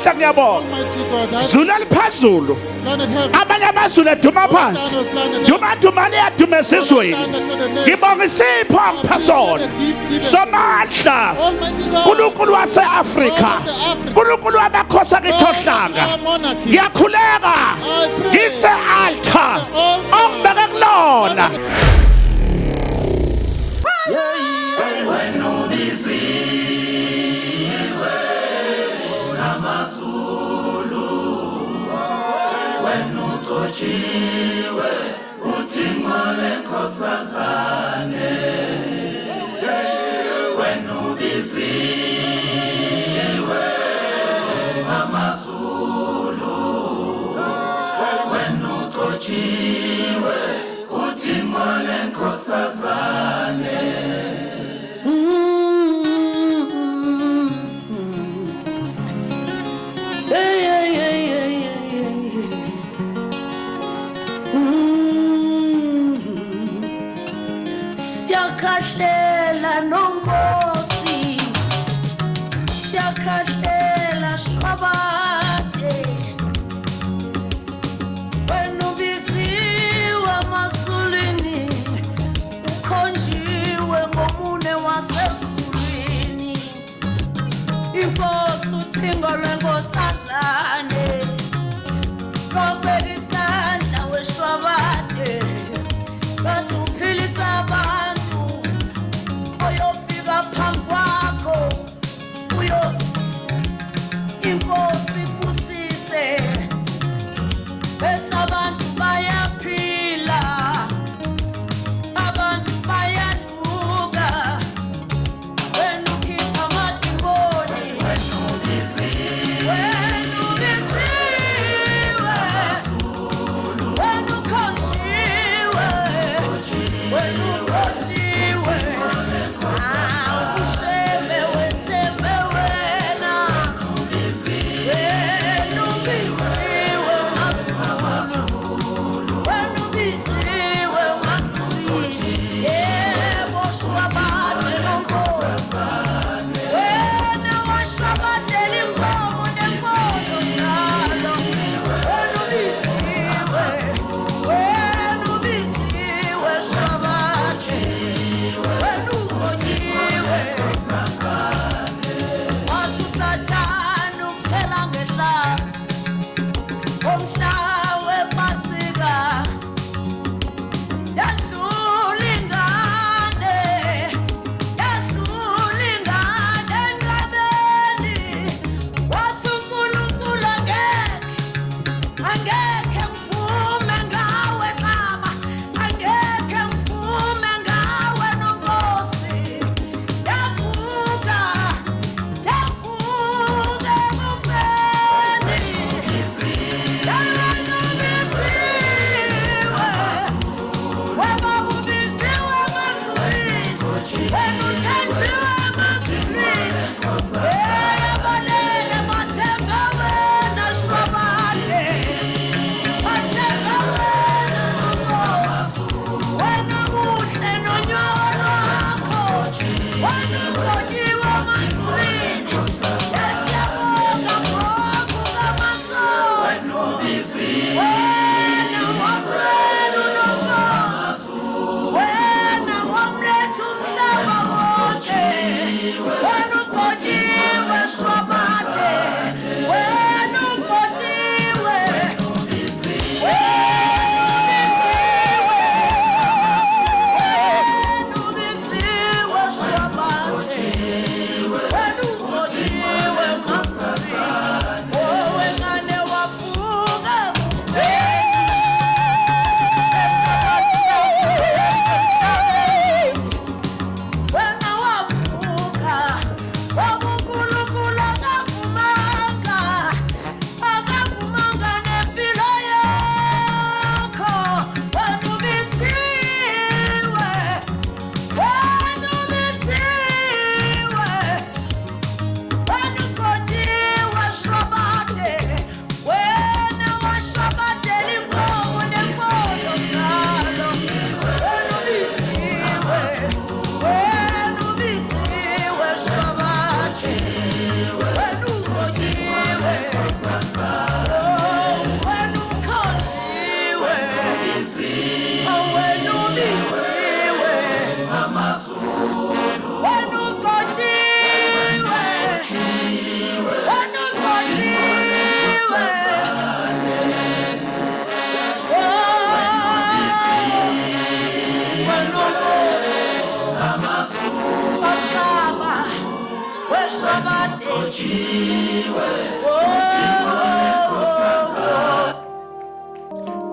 Somandla, ngiyabonga. Almighty God, I Zulu eliphezulu, planet heaven. Abanye amazulu eduma phansi, duma duma liyaduma esizweni. Ngibonga isipho angipha sona, Somandla, Almighty God, Nkulunkulu wase-Afrika, Nkulunkulu wamakhosi akithohlanga. our monarchy. Ngiyakhuleka ngise-altar ongibeke kulona. Hey, hey, hey, hey, hey, hey. Siyakhahlela nonkosi, siyakhahlela shwabade. Wena ubiziwe emazulwini, ukhonjiwe.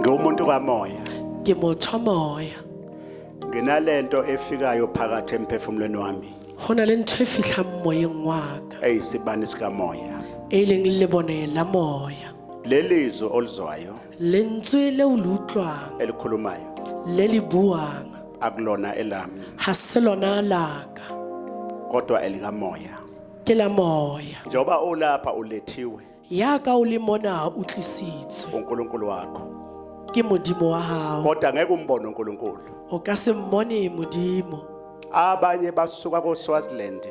Ngiwumuntu kamoya. Ke motho wa moya. Nginalento efikayo phakathi emphefumulweni wami. Ho na le ntho e fihlang moyeng wa ka. Eyisibani sikamoya. E leng lebone la moya. Lelizwi olizwayo. Lentswe leo le utlwang. Elikhulumayo. Le le buang. Akulona elami. Ha se lona la ka. Kodwa elikamoya. Ke la moya. Njengoba ulapha ulethiwe. Ya ka o le mona o tlisitswe. uNkulunkulu wakho. Ke Modimo wa hao. Kodwa ngeke umbone uNkulunkulu. O ka se mmone Modimo. Abanye basuka ko Swaziland.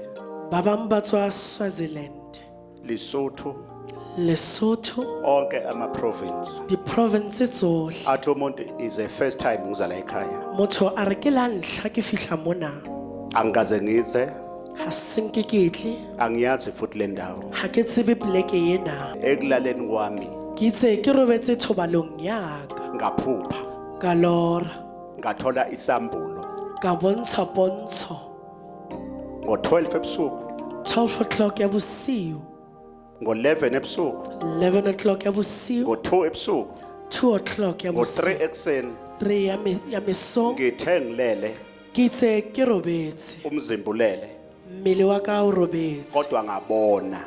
Ba bang ba tswa Swaziland. Lesotho. Lesotho. Onke ama province. Di province tsohle. Athi umuntu is a first time ngiza la ekhaya. Motho a re ke la ntlha ke fihla mona. Angikaze ngize. Ha se nke ke tle. Angiyazi futhi le ndawo. Ha ke tsebe pleke ena. Ekulaleni kwami. Ke itse ke robetse thobalong ya ka. Ngaphupha. Ka lora. Ngathola isambulo. Ka bontsha pontsho. Ngo-12 ebusuku. 12 o'clock ya bosiu. Ngo-11 ebusuku. 11 o'clock ya bosiu. Ngo-2 ebusuku. 2 o'clock ya bosiu. Ngo-3 ekuseni. 3 ya mesong. Ngithe ngilele. Ke itse ke robetse. Umzimba ulele. Mmele wa ka o robetse. Kodwa ngabona.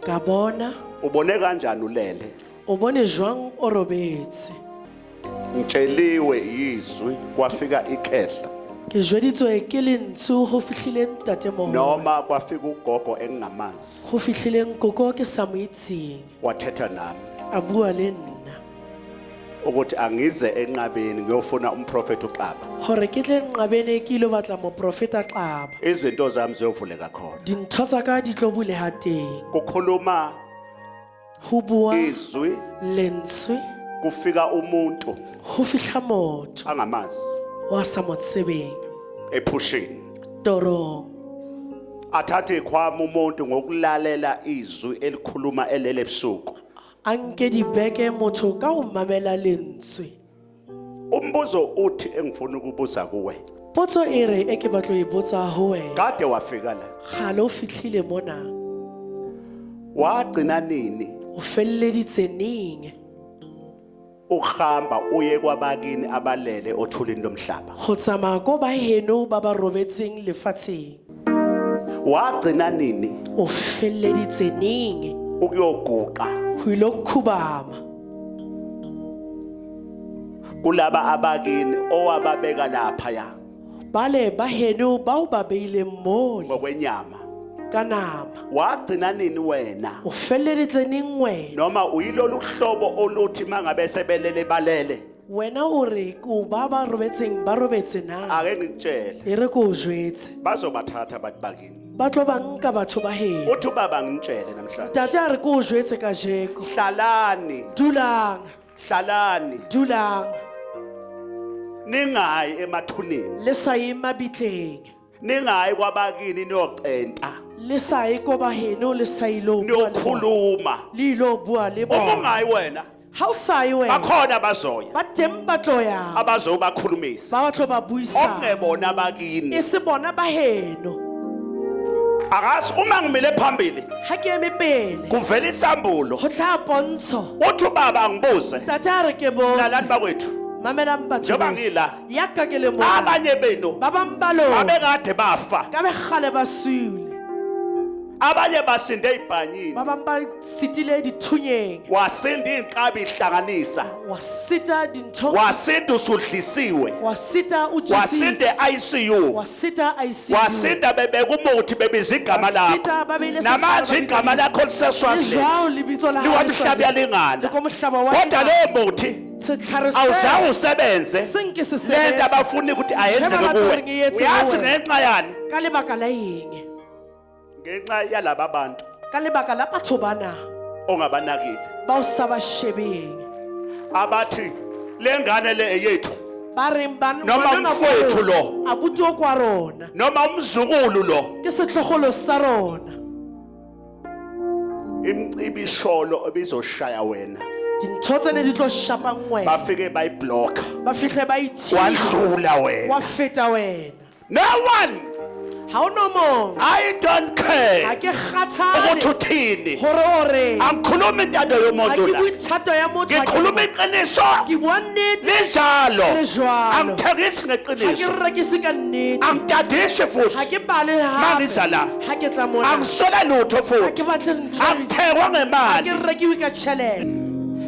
Ka bona. Ubone kanjani ulele? O bone jwang o robetse? Ngitsheliwe izwi kwafika ikhehla. Ke jweditswe ke lentswe ho fihlile ntatemoholo. Noma kwafika ugogo engingamazi. Ho fihlile nkoko ke sa mo itseng. Wathetha nami. A bua le nna. Ukuthi angize enqabeni ngiyofuna umprofeti uXaba. Hore ke tle nqabeni ke ilo batla moprofeta Xaba. Izinto zami ziyovuleka khona. Dintho tsa ka di tlo buleha teng. Kukhuluma Ho bua izwi lentswe kufika umuntu ho fihla motho angamazi wa sa mo tsebeng ephushini. Torong. Athathe ikhwama umuntu ngokulalela izwi elikhuluma elele ebusuku. A nke dibeke motho ka ho mamela lentswe. Umbuzo uthi engifuna ukubuza kuwe. Potso e re e ke batlo e botsa ho wena. Kade wafika la. Kgale o fihlile mona. Wagcina nini? O felleditse neng? Ukuhamba uye kwabakini abalele othulini lomhlaba. Ho tsamaya ko ba heno ba ba robetseng lefatsheng. Wagcina nini? O felleditse neng? Ukuyoguqa. Ho ilo khubama. Kulaba abakini owababeka lapha ya. Bale ba heno ba o ba beileng mole. Ngokwenyama. Ka nama. Wagcina nini wena? O felleditse neng wena? Noma uyilolu hlobo oluthi mangabe sebelele balele. Wena o re ko ba ba robetseng ba robetse na? Ake ngikutshele. E re ko o jwetse. Bazobathatha abantu bakini. Ba tlo ba nka batho ba heno. Uthi ubaba ngitshele namhlanje. Ntate a re ko o jwetse kajeko. Hlalani. Dulang. Hlalani. Dulang. Ningayi emathuneni. Le sa ye mabitleng. Ningayi kwabakini niyocenta. Le sa ye ko ba heno le sa ilo bua le bona. Niyokhuluma. Le ilo bua le Uma bona. ungayi wena. Ha o sa ye wena. Bakhona abazoya. Ba teng ba tlo yang. Abazobakhulumisa. Ba ba tlo ba buisa. Okungebona abakini. E se bona ba heno. Akazi uma ngimile phambili. Ha ke eme pele. Kuvela isambulo. Ho tla pontsho. Uthi ubaba ngibuze. Ntate a re ke botse. Lalani bakwethu. Mamelang batho Njengoba beso. ngila. Ya ka ke le mona. Abanye benu. Ba bang ba lona. Babekade bafa. Ka be kgale ba sule. Abanye basinde ibhanyini. Ba bang ba sitile dithunyeng. Wasinda inkabi ihlanganisa. Wa sita dintho. Wasinda usudlisiwe. Wa sita o jesitse. Wasinda ICU. Wa sita ICU. Wasinda bebeka umuthi bebiza igama Wa lakho. sita ba beile Namanje sehlare ba igama bitsa lakho liseswazini. Le jwang lebitso la hao Liwamhlaba le yalingana. Le ko mohlaba wa Kodwa lengana. lowo muthi Setlhare se- awuzange usebenze. Senke se Lento sebetse. abafuni ukuthi ayenzeke Njengoba kuwe. batho re ngiyetse Uyazi kuwe. ngenxa yani? Ka lebaka la eng? Ngenxa yalaba bantu Ka lebaka la batho bana ongabanakile. ba o sa ba shebeng. Abathi lengane le eyethu. Ba reng ba Noma ngwana umfowethu lo. Abuti o kwa rona. Noma umzukulu lo. Ke setlogolo sa rona. Imcibisholo ebizoshaya wena. Dintho tse ne di tlo shapang wena. Bafike bayiblocka. Ba fihle ba ithiba. Wadlula wena. Wa feta wena. No one Ha o no mong. I don't Ha care ke kgathale ukuthi uthini. gore o reng. Angikhulumi intando Ha yomuntu ke la. bue thato ya motho, ha ke Ngikhuluma bue. iqiniso. Ke bua nnete. Linjalo. Le jwalo. Angithengisi Ha ke ngeqiniso. rekise ka nnete. Angitadishi Ha futhi. ke bale hape. Mangiza la. Ha ke tla mona. Angisola lutho Ha futhi. ke batle ntho. Angithengwa Ha ngemali. ke rekiwe ka tjhelete.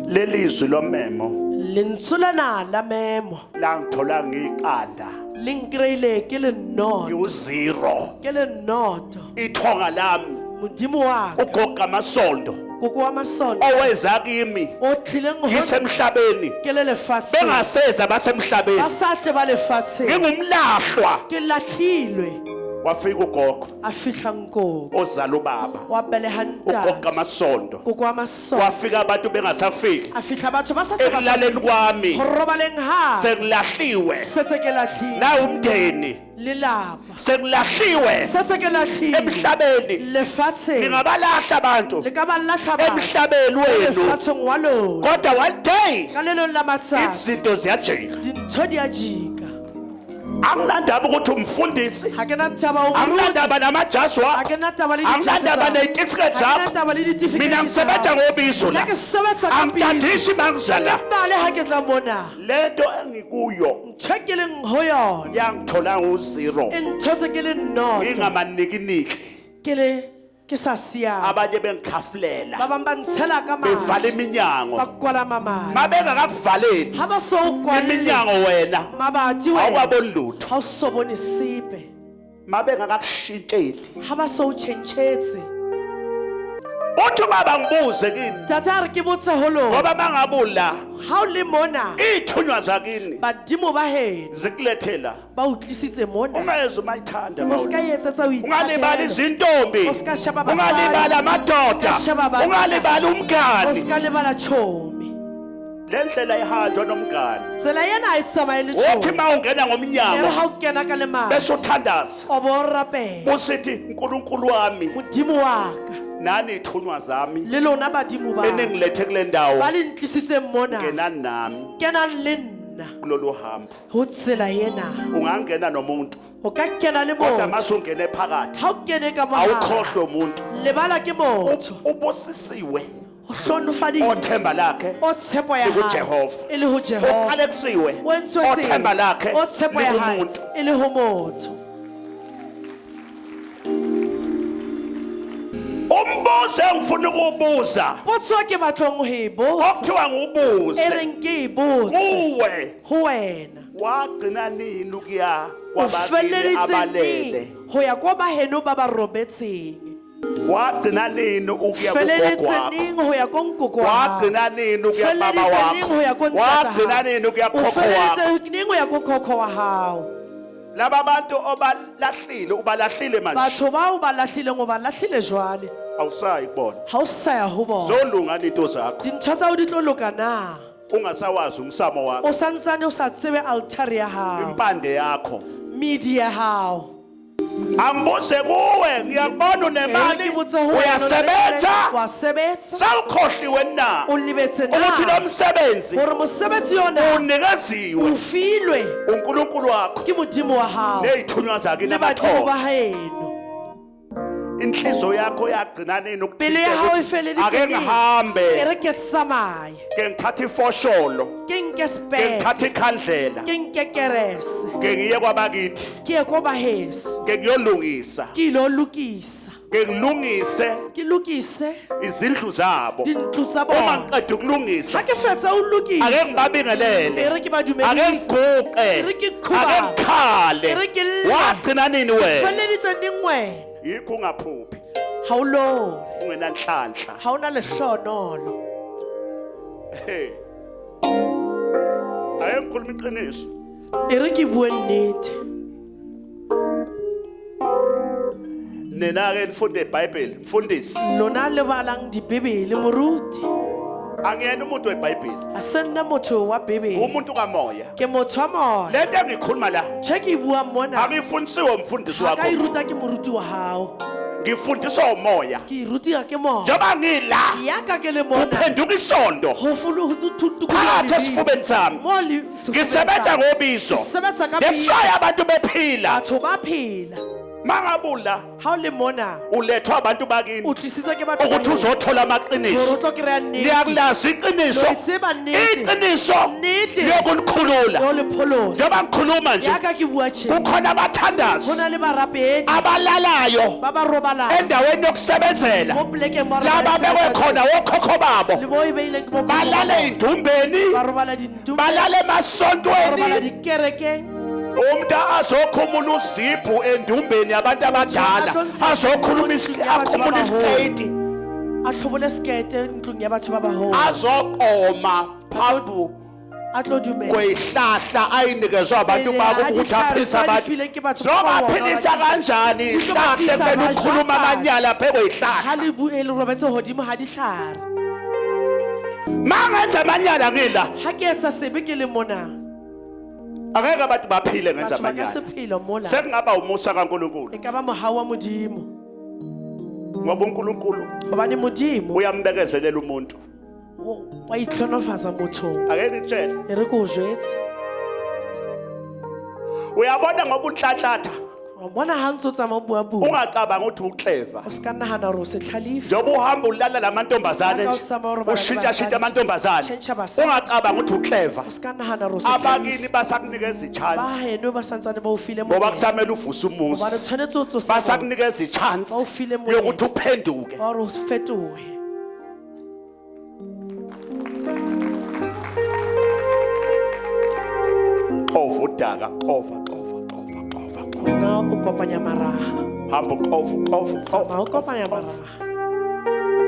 Lelizwi lomemo Lentswe lena la memo langithola ngiqanda. le nkreile ke le nnoto. Ngiwu-zero. Ke le nnoto. Ithonga lami Modimo wa ka. ugoga amasondo Koko wa masonto oweza kimi o tlileng ho ngisemhlabeni ke le lefatsheng. bengaseza Ba basemhlabeni sa tle ba lefatsheng. ngingumlahlwa Ke lahlilwe. wafika ugogo A fihla nkoko. ozala ubaba Wa beleha ugoga ntate. amasondo Koko wa masonto. wafika abantu bengasafiki A fihla batho ba sa tle ba sa ekulaleni kwami ho robaleng ha sengilahliwe setse ke lahlile na umndeni lelapa sengilahliwe setse ke lahlile emhlabeni lefatsheng ningabalahla abantu le ka ba lahla batho emhlabeni wenu lefatsheng wa lona kodwa one day ka le leng la matsatsi izinto ziyajika dintho di a jika anginandaba ukuthi umfundisi ha ke na taba o moruti anginandaba namajazi ha wakho ke na taba le dijase anginandaba tsa hao. ney'tifiketi Ha ke na zakho taba le ditifikeiti mina tsa ngisebenza hao. ngobizo Nna la ke sebetsa ka pitso angitadishi mangiza la bale ha ke tla mona le nto engikuyo ntho e ke leng ho yona yangithola ngu-zero e nthotse ke le nnoto ngingamanikiniki ke le ke sa siama abanye bengikhafulela ba bang ba ntshela ka bevala mathe iminyango ba kwala mamati mabengakakuvaleli ha ba so o kwalle iminyango wena mabati wena awukaboni lutho ha o so bone sepe mabengakakushintsheli ha ba so o tjhentjhetse uthi ubaba ngibuze kini tata a re ke botse ho lona ngoba mangabula ha o le mona iy'thunywa zakini badimo ba heno zikulethe la ba o tlisitse mona ungayezi umayithanda o se ka etsetsa o ungalibali ithatela izintombi O ska sheba basadi. ungalibali amadoda O ska sheba banna. ungalibali o umngani se ka lebala tjhomi le ndlela ihanjwa nomngani tsela ena ha e tsamaye le wothi tjhomi uma ungena e re ngomnyango ha o kena ka lemati bese uthandaza o bo o rapela usithi uNkulunkulu wami modimo wa ka nani ithunywa zami le lona badimo ba eningilethe kule ndawo ba le ntlisitseng mona ngenani nami kenang le nna kulolu hambo ho tsela ena ungangena nomuntu o ka kena le kodwa motho mase ungene phakathi ha o kene ka mohare awukhohlwe umuntu lebala ke motho Ubusisiwe o hlonofaditswe othemba lakhe o tshepo ya hae likuJehova. e le ho Jehova uqalekisiwe o entswe othemba lakhe o tshepo ya hae likumuntu e le ho motho umbuzo engifuna ukuwubuza potso ke batlong ho e botsa okuthiwa e ngiwubuze reng ke e botse kuwe ho wena wagcina nini ukuya o kwababili felleditse abalele neng ho ya kwa baheno ba ba robetseng wagcina nini ukuya kugogo feleditse wakho neng ho ya ko nkoko wa hao wagcina nini ukuya kubaba feleditse neng ho ya ko wakho ntata wagcina hao nini ukuya o kukhokho wakho feleditse neng ho ya ko khokho wa hao laba bantu obalahlile ubalahlile manje batho bao ba lahlileng o ba lahlile jwale awusayi kubona ha o sa ya ho bona zolunga into zakho dintho tsa hao di tlo loka na ungasawazi umsamo wakho o santsane o sa tsebe altare ya hao impande yakho medi ya hao angibuze kuwe ngiyakubona E re unemali ke botse ho wena, o na le uyasebenza tjhelete, wa sebetsa sawukhohliwe na o lebetse ukuthi lo na msebenzi hore mosebetsi ona unikeziwe o filwe uNkulunkulu wakho ke modimo wa hao nezithunywa zakhe le badimo ba namathongo heno inhliziyo yakho yagcina nini pelo ya hao e ukuthinteka ukuthi feleditse ake neng? e ngihambe re ke tsamaye ke ngithathe ifosholo ke nke ke speke ngithathe ikhandlela ke nke kerese ke ngiye kwabakithi ke ye ko baheso ke ngiyolungisa ke ilo lokisa ke ngilungise ke lokise izindlu zabo dintlo tsa uma bona ngiqeda ukulungisa ha ke fetsa o ake lokisa ngibabingelele e re ke ba ake dumedise ngiguqe E re ke khubame. ake ngikhale E re ke lle. wagcina nini wena feleditse neng wena yikho ungaphuphi ha o lore ungenanhlanhla ha o na lehlonolo Hey. Ake ngikhuluma iqiniso e re ke bue nnete nina ke nifunde iBhayibheli mfundisi lona le balang dibebele moruti angiyena umuntu weBhayibheli ha se nna motho wa bebele umuntu kamoya ke motho wa moya lento engikhuluma la ntho e ke e buang mona angifundisiwe umfundisi ha ka e wakho ruta ke moruti wa hao ngifundiswa umoya ke e rutiwa ke moya njengoba ngila ya ka ke le mona kuphenduka isondo ho folo ho phakathi esifubeni sami mo le ngisebenza ngobizo Ngisebenza ka that's why abantu bephila batho ba phela Mangabula Ha o le mona ulethwa abantu bakini o tlisitswe ke batho ba ukuthi heno uzothola hore amaqiniso. o tlo kry-a nnete. Niyakulazi iqiniso. Lo tseba nnete. Iqiniso Nnete. liyokulikhulula. Yo le pholosa. Njengoba ngikhuluma nje Yaka ke bua tjhe. kukhona Ho abathandazi na le barapedi abalalayo ba ba robalang endaweni yokusebenzela mo polekeng mo re laba ba bekwe sebetsang khona wokhokho babo le mo e beileng ke bo balale ey'ndumbeni ba robala dintumeng balale ba robala emasontweni dikerekeng. Umuntu azokhumula uziphu endumbeni yabantu abadala azokhuluma akhumula isiketi A tlhobole sekete ntlong ya batho ba baholo. Azokoma phambi A tlo dumela kweyihlahla ayinikezwe abantu Pele babo ha ukuthi dihlare aphilise tsa di abantu. fileng ke batho ba bona, Zobaphilisa ba kanjani Di tlo ba ihlahla tlisa ekubeni ba ukhuluma jwang? amanyala phe Ha kweyihlahla? le bue le robetse hodimo ha dihlare. Mangenza amanyala ngila Ha ke etsa sebe ke le mona, angeke abantu baphile ngenza batho ba ka amanyala. se phela mola. Sekungaba umusa kaNkulunkulu E ka ba mohau wa Modimo. ngoba uNkulunkulu Hobane Modimo uyambekezelela umuntu. Wa itlhonofatsa mothong. Ake ngitshele, E re ke o jwetse. Uyabona ngoba unhlanhlatha Wa bona ha ntse o tsamaya o bua-bua, ungacabanga ukuthi uclever. O ska nahana hore o setlhalefi. Njengoba uhamba ulala lamantombazane Ka o nje tsamaya o robala le ushintsha shintsha basadi, amantombazane tjhentjha basadi. ungacabanga ukuthi uclever. O ska nahana hore o setlhalefi. Abakini basakunikeza Ba i-chance heno ba santsane ba o file ngoba monyetla. kusamele uvuse Hobane o umuzi. tshwanetse o tsose motse. Basakunikeza i-chance Ba o file monyetla. yokuthi uphenduke. Wa hore o fetohe. Xova udaka, xova, xova, xova, xova, xova. Wena o kopanya maraha. Hamba uxova, uxova, Tsamaya uxova, o kopanya uxova. maraha.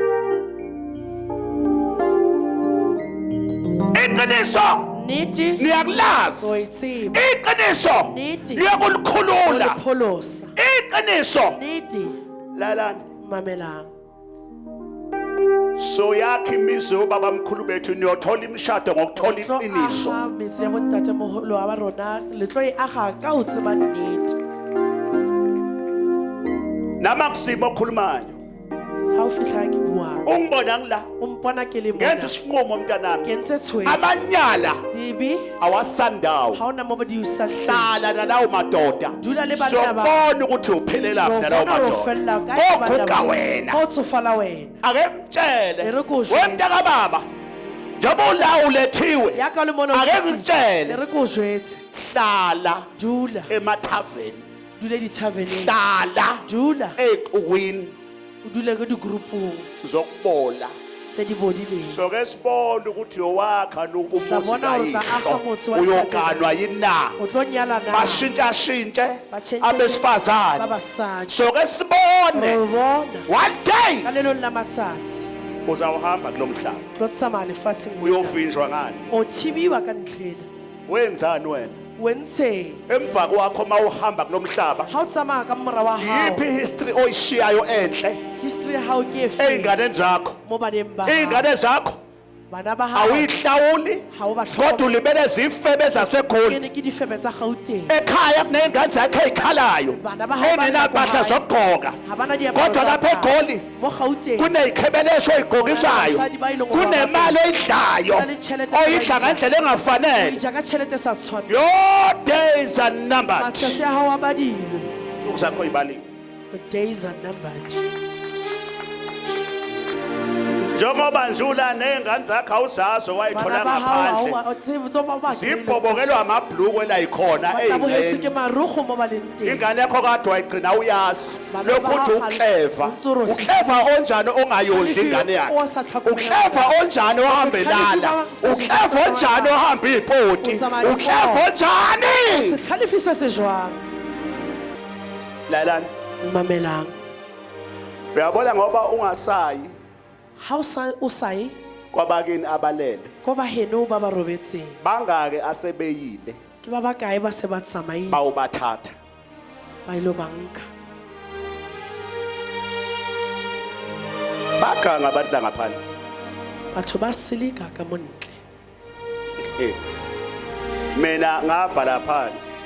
Iqiniso Nnete niyakulazi. o e tseba. Iqiniso Nnete. O liyokulikhulula. le pholosa. Iqiniso. Nnete. Lalani. Mamelang. So yakha imizi yobaba mkhulu bethu niyothola imishado ngokuthola Tlo iqiniso. aha metse ya bontatemoholo wa rona le tlo e aga ka ho tseba nnete. Nama kusimo okhulumayo. Ha o fihla ke buang. Ungibona ngila O mpona ke le ngenza mona. isinqumo mntanami. Ke entse tshwetso. Amanyala Dibe awasandawo. ha ona mo ba di usang teng. Hlala nalawo madoda. Dula le banna ba. Siyobona ukuthi uphelelaphi Ro nalawo bona hore o madoda. fella kae le banna Koguga ba. wena. Ha o tsofala wena. Ake mtshele. E re ke o jwetse. Wemntaka baba. Njengoba ula ulethiwe. Ya ka o le mona o Ake tlisitswe. ngikutshele. E re ke o jwetse. Hlala Dula. emathaveni. Dule di-taverneng. Hlala Dula. ey'xukwini O dule ko di-group-ong zokubola. tse di bodileng. Soke sibone ukuthi uyowakha Tla umuzi bona hore o tla aga kayihlo motse wa uyoganwa yini na. O tlo nyala na? Bashintshashintshe Ba tjhentjhe abesifazane. ba basadi. Soke sibone Ro bona. one day Ka le leng la matsatsi uzawuhamba kulo mhlaba o tlo tsamaya lefatsheng lena. uyovinjwa ngani. O thibiwa ka ntlhela. Wenzani wena O entseng? emva kwakho uma uhamba kulo mhlaba? Ha o tsamaya ka mora wa hao, Yiphi history oyishiyayo enhle history ya hao ke efe ey'nganeni zakho? mo baneng ba hao? Iy'ngane zakho Bana ba hao awuyihlawuli ha o ba kodwa hlokomele. ulibele zifebe zaseGoli. Ke ne ke difebe tsa Gauteng. Ekhaya kuney'ngane zakho ey'khalayo Bana ba hao ba ey'ngenampahla nako hae. zokugqoka Ha bana diaparo kodwa tsa lapha ho apara. eGoli Mo Gauteng kuney'khebelesho oy'gqokisayo, Basadi ba ileng ho ba kunemali oyidlayo Ho na le tjhelete tse oyidla ba e ngendlela engafanele. ja ka tjhelete e sa tshwaneng. Your days are numbered. Matsatsi a hao a badilwe. Insuku zakho y'baliwe. Your days are numbered. Njengoba nje ula ney'ngane zakho awuzazi owayithola Bana ba hao ha o ngaphandle ba- o tsebe tso ba ba zibhobokelwa amabhulukwe la yikhona ba tabohetswe ke ey'ngxenye. marukgo mo ba leng teng. Ingane yakho kade wayigcina uyazi Bana ba lokhu uthi hao ha- ukleva. o ntso re- Ukleva onjani ongayondli ingane yakhe? O sa tlhokomelang. Ukleva onjani ohamba elala? Ukleva onjani ohamba iy'poti? O tsamaya dipoo. Ukleva onjani? Setlhalefi se se jwang? Lalani. Mamelang. Uyabona ngoba ungasayi Ha o sa o sa ye kwabakini abalele ko ba heno ba ba robetseng. bangake asebeyile Ke ba bakae ba se ba tsamaile bawubathatha? ba ilo banka? Baganga abantu la ngaphandle. Batho ba seleka ka mo ntle. Mina ngabhala phansi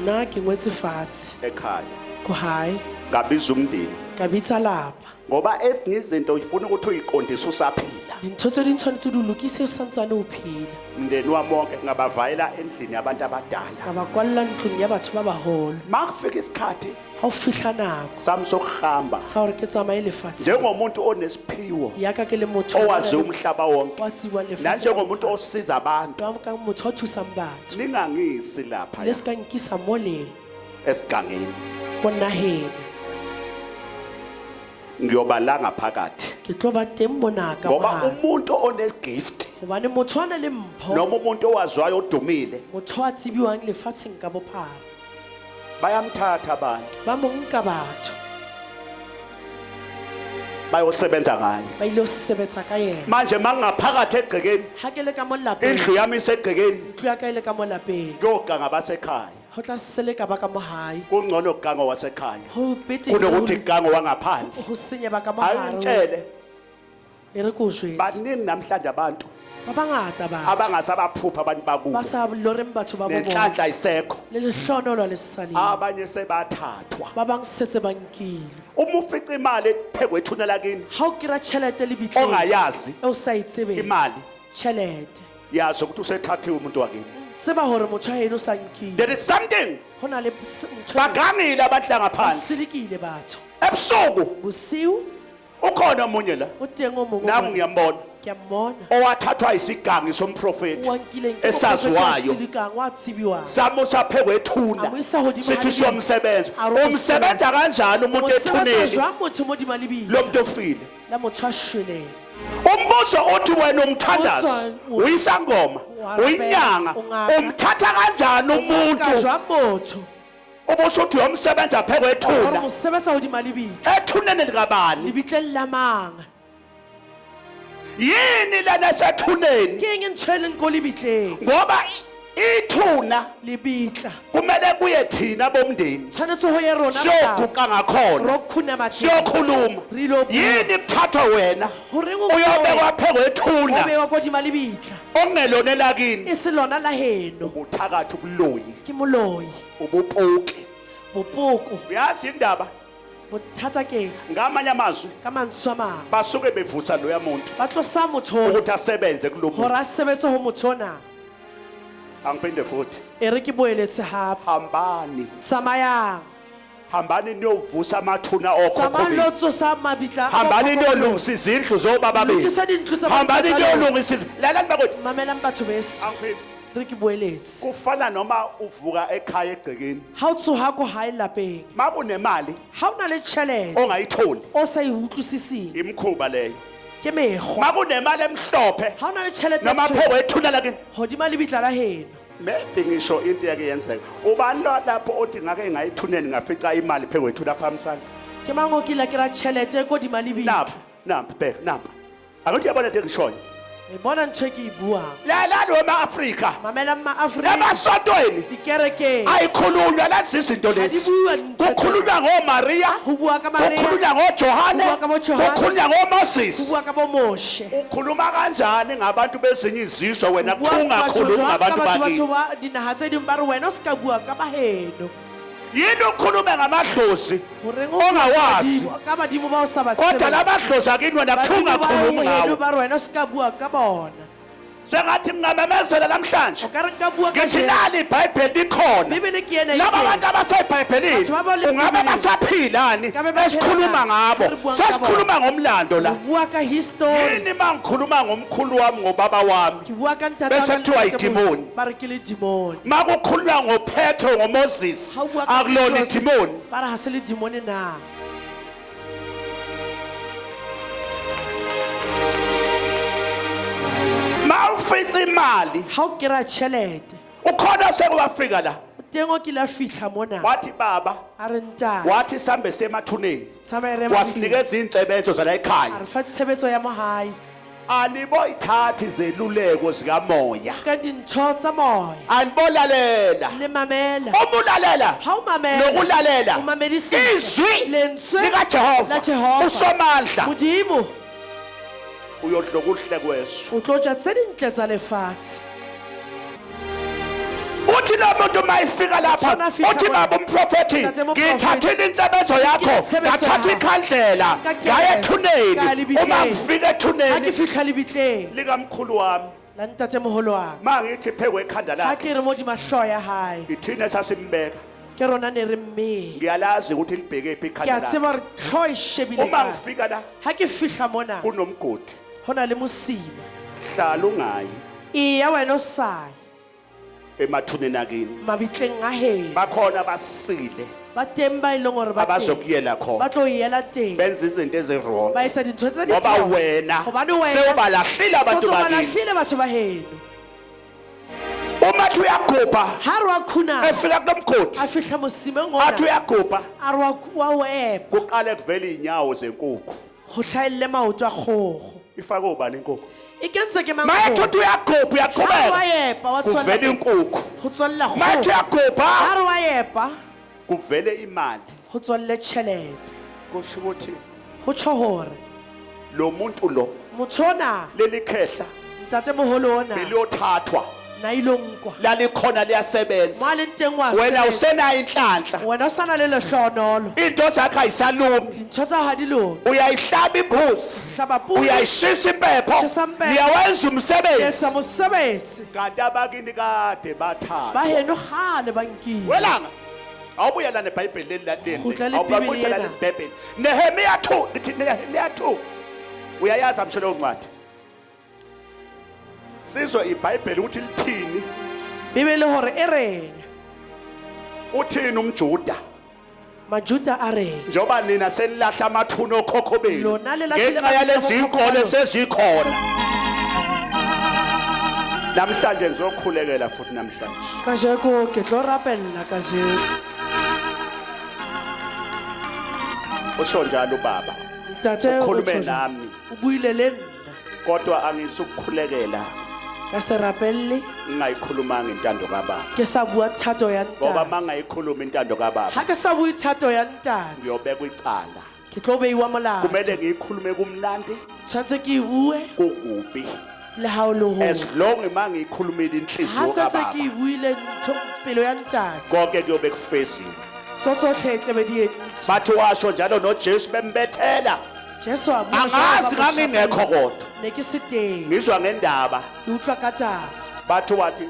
Nna ke ngwetse fatshe ekhaya ko hae ngabiza umndeni. Ka bitsa lapa. Ngoba ezinye izinto ufuna ukuthi uyiqondise usaphila. Dintho tse ding tshwanetse di lokise o santsane o phela. Umndeni wami wonke ngabavayela endlini yabantu abadala. Ka ba kwalla ntlong ya batho ba baholo. Makufika isikhathi Ha o fihla nako sami sokuhamba sa hore ke tsamaye lefatsheng, njengomuntu onesiphiwo ya ka ke le motho owazi umhlaba wonke wa tsebang lefatshe, nanjengomuntu osiza abantu, jwalo ka motho wa thusang batho, ningangisi lapha le se ka nkisa mole esigangeni. Ko naheng. Ngiyoba la ngaphakathi Ke tlo ba teng mona ka ngoba mohare. Umuntu onegift Hobane motho a na le mpho, noma umuntu owaziwayo odumile, motho a tsebiwang lefatsheng ka bophara, bayamthatha abantu ba mo nka batho bayosebenza ngaye. Ba ile ho sebetsa ka yena. Manje mangingaphakathi egcekeni, Ha ke le ka mo lapeng, indlu yami isegcekeni, ntlo ya ka e le ka mo lapeng, kuyoganga basekhaya. Ho tla seleka ba ka mo hae. Kungcono ukuganga wasekhaya Ho betere kunokuthi kugange wangaphandle. Ho senya ba ka mo hare. Angitshele, E re ke o jwetse, baningi namhlanje abantu ba bangata batho abangasabaphupha abantu bakubo, ba sa loreng batho ba bo bona, nenhlanhla ayisekho, le lehlohonolo le sa saleng. Abanye sebathathwa. Ba bang setse ba nkilwe. Uma ufica imali ephekwe ethuna lakini Ha o kry-a tjhelete lebitleng ongayazi, e o sa e tsebeng, imali, tjhelete, yazi ukuthi usethathiwe umuntu wakini. Tseba hore motho wa heno o sa nkile. There is something. Ho na le ntho Bagangile abantu la ba ngaphandle selekile batho ebusuku. Bosiu. Ukhona omunye la, O teng o mongwe nami mona. ngiyambona, Ke a mmona, owathathwa isigangi somprofeti o nkileng ke esaziwayo, moprofeta wa selekang, wa tsebiwang. Samusa phekwe ethuna, A mo isa hodimo ha sithi lebitla. siyomsebenza. A re o Umsebenza kanjani umuntu O sebetsa ethuneni jwang motho modima lebitla lo muntu ofile? La motho a shweleng? Umbuzo uthi wena umthandazi, uyisangoma, Wa uyinyanga, ungaka. Umthatha kanjani Ka umuntu jwang motho ubusuthi uyomsebenza phekwe hore ethuna? mo sebetsa hodima lebitla? Ethuneni likabani? Lebitleng la mang? Yini lena esethuneni? Ke eng ntho e leng ko lebitleng? Ngoba ithuna Lebitla kumele kuye thina bomndeni tshwanetse ho ye rona batho. siyoguqa ngakhona, Ro khunama teng. siyokhuluma. Re ilo bua. Yini kuthathwa wena Horeng o uyobekwa phekwe o ethuna bewa kodima lebitla okungelona elakini? E se lona la heno? Ubuthakathi, ubuloyi, Ke moloi, ubupoki. Bopoko. Uyazi indaba? Bothata keng? Ngamanye amazwi, Ka mantswe a mang, basuke bevusa loya muntu ba tlosa motho ona ukuthi asebenze kulo hore muntu. A sebetse ho motho ona. Angiphinde futhi. E re ke boeletse hape. Hambani, Tsamayang, hambani niyovusa amathuna okhokho tsamayang benu. lo tsosa mabitla a Hambani bokhokho benu. niyolungisa izindlu zobaba benu. Lokisa dintlo tsa Hambani bontata lona. niyolungisa lalani bakwethu. Mamelang batho beso. Angiphinde. Re ke boeletse. Kufana noma uvuka ekhaya egcekeni, Ha o tsoha ko hae lapeng, makunemali ha o na le tjhelete ongayitholi, o sa e utlwisising, imkhuba leyo. Ke mekgwa. Makunemali emhlophe Ha o na le tjhelete e noma tshweu phekwe ethuna lakini, hodima lebitla la heno, maybe ngisho into yake yenzeka. Ubani lo lapho othi ngake ngayithuneni ngafica imali phekwe ethuna phambi sandla? Ke mang o kile a kry-a tjhelete kodima lebitla? Nampa, nampa, bheka nampa, angithi uyabona into engishoyo? E bona ntho e ke e buang. Lalani wema-Afrika, Mamelang maafrika, emasontweni dikerekeng ayikhulunywa lezi zinto Ha di lezi. buuwa dintho tsena. Kukhulunywa ngoMaria, Ho bua ka Maria, kukhulunywa ngoJohane, Ho bua ka boJohane, kukhulunywa ho ngoMoses. bua ka bo Moshe. Ukhuluma kanjani ngabantu bezinye izizwe wena Ho bua kuthiwa batho ungakhulumi jwang ka ngabantu batho bakini? batho ba dinaha tse ding ba re wena o se ka bua ka baheno? Yini ukhulume ngamadlozi Horeng o bua ka ongawazi, badimo- ka badimo ba o sa ba kodwa tsebeng? lamadlozi akini wena kuthiwa Badimo ba ungakhulumi heno ngawo? ba re wena o se ka bua ka bona. Sengathi ngingamemezela namhlanje, O ka re nka bua ka ngithi nali iBhayibheli likhona. Bibele ke ena e Laba itseng. bantu abasebhayibhelini Batho ba ba leng ungabe Bibeleng. basaphilani Ka be ba phela esikhuluma na? ngabo? Re buang ka bona. Sesikhuluma ngomlando la. Ho bua ka history. Yini uma ngikhuluma ngomkhulu wami, ngobaba wami, Ke bua ka ntate bese wa ka le kuthiwa ntatemoholo, idimoni? ba re ke le demon. Ma kukhulunywa ngoPetro, ngoMoses, Ha o bua ka akulona Petrose, idimoni? ba re ha se le demon na? Ma ufica imali, Ha o kry-a tjhelete, ukhona sekuwafika la, o teng o kile a fihla mona, wathi baba, a re ntate, wathi sambe semathuneni, tsamaye re ye mabitleng. wasinikeza iy'nsebenzo zala A ekhaya. re fa tshebetso ya mo hae. Aniboyithathi izeluleko zikamoya. Ka dintho tsa moya. Anibolalela. Le mamela. Uma ulalela Ha o mamela, nokulalela o mamedisisa izwi lentswe likaJehova, la Jehova, uSomandla, Modimo, uyodla okuhle kwezwe. O tlo ja tse dintle tsa lefatshe. Uthi Uthi lo muntu uma efika lapha, Uthona fihla uthi bona. baba umprofethi, Ntate moprofeti. ngiyithathile insebenzo yakho, Ngitshebetso ngathatha ya hao. ikhandlela, Ka ngaya kerese, ka ethuneni. lebitleng. Uma ngifika Ha ke ethuneni fihla lebitleng likamkhulu wami, la ntatemoholo wa ka, ma ngithi phekwe ikhanda ha lakhe, ke re modima hlooho ya hae, ithina esasimbeka. Ke rona ne re mmeng. Ngiyalazi ukuthi libheke phi Ke ikhanda a lakhe. tseba hore hlooho e shebile Uma kae. ngifika la Ha ke fihla mona, kunomgodi, ho na le mosima. Hlala ungayi Eya wena o sa ye emathuneni akini. Mabitleng a heno. Bakhona abasile Ba teng ba e leng hore ba teng. abazokuyela Ba khona, tlo yela teng. benza izinto ezi-wrong Ba etsa dintho tse ngoba diphoso. wena Hobane wena sewubalahlile abantu so tso ba bakini. lahlile batho ba heno. Uma athi uyagubha, Ha re wa khunama, efika kulo mgodi, a fihla mosimeng athi ona, uyagubha, a re wa o epa, kuqale kuvele iy'nyawo zenkukhu. Ho hlahelle maoto a kgogo. Ifake ubani inkukhu? E kentse ke mang Mayethi kgogo? uthi uyagubha, Ha re wa uyaqhubeka, epa, wa tswella kuvele pele. inkukhu. Ho tswella Mayethi kgogo. uyagubha, Ha re wa epa, kuvele imali. Ho tswalle tjhelete. Kusho ukuthi Ho tjho hore lo muntu lo, motho ona, leli khehla ntatemoholo ona, beliyothathwa, na ilo nkwa. Lalikhona liyasebenza. Mo a leng teng wa Wena sebetsa. usenayo inhlanhla, Wena o sa na le lehlohonolo. into zakho ayisalumi. Dintho tsa hao ha di loke. Uyayihlaba imbuzi, Hlaba podi. Uyayishisa impepho, Tjhesa impepho. niyawenza umsebenzi, Etsa mosebetsi. Kanti abakini kade Ba bathathwa. heno kgale ba nkile. Welanga awubuyela nebhayibheli leli laleni. Kgutla le Awubabuyisela Bibele ena. lebhayibheli, Nehemiya 2, ngithi Nehemiya 2. Uyayazi amsho leyo ncwadi. Sizwe ibhayibheli ukuthi lithini. Bibele hore e reng? Uthini umJuda? Majuda a reng? Njengoba nina senilahla amathuna okhokho benu Lona le lahlile ngenxa mathuna yalezi okhokho inkolo ba lona. sezikhona namhlanje, ngizokhulekela futhi namhlanje. Kajeko ke tlo rapella kajeko. Usho njalo ubaba. Ntate o Ukhulume tjho jwang? nami. O buile le nna. Kodwa angisukukhulekela Ka se rapelle ngingayikhulumanga intando kababa, ke sa bua thato ya ngoba ntate. mangayikhuluma intando kababa, Ha ke sa bue thato ya ntate, ngiyobekwa icala. Ke tlo beiwa molato. Kumele ngiyikhulume kumnandi, Tshwanetse ke e bue kukubi, le ha o le ho. As long mangiyikhulumile Ha inhliziyo setse ke e kababa, buile ntho pelo ya ntate, konke kuyobe kufeziwe. Tso tsohle e tlabe di entswe. Bathi washo njalo noJesu bembethela. Jesu a bua jwalo Angazi, ba mo ngangingekho, shapela. kodwa Ne ke se teng. Ngizwa ngendaba. Ke utlwa ka taba. Bathi wathi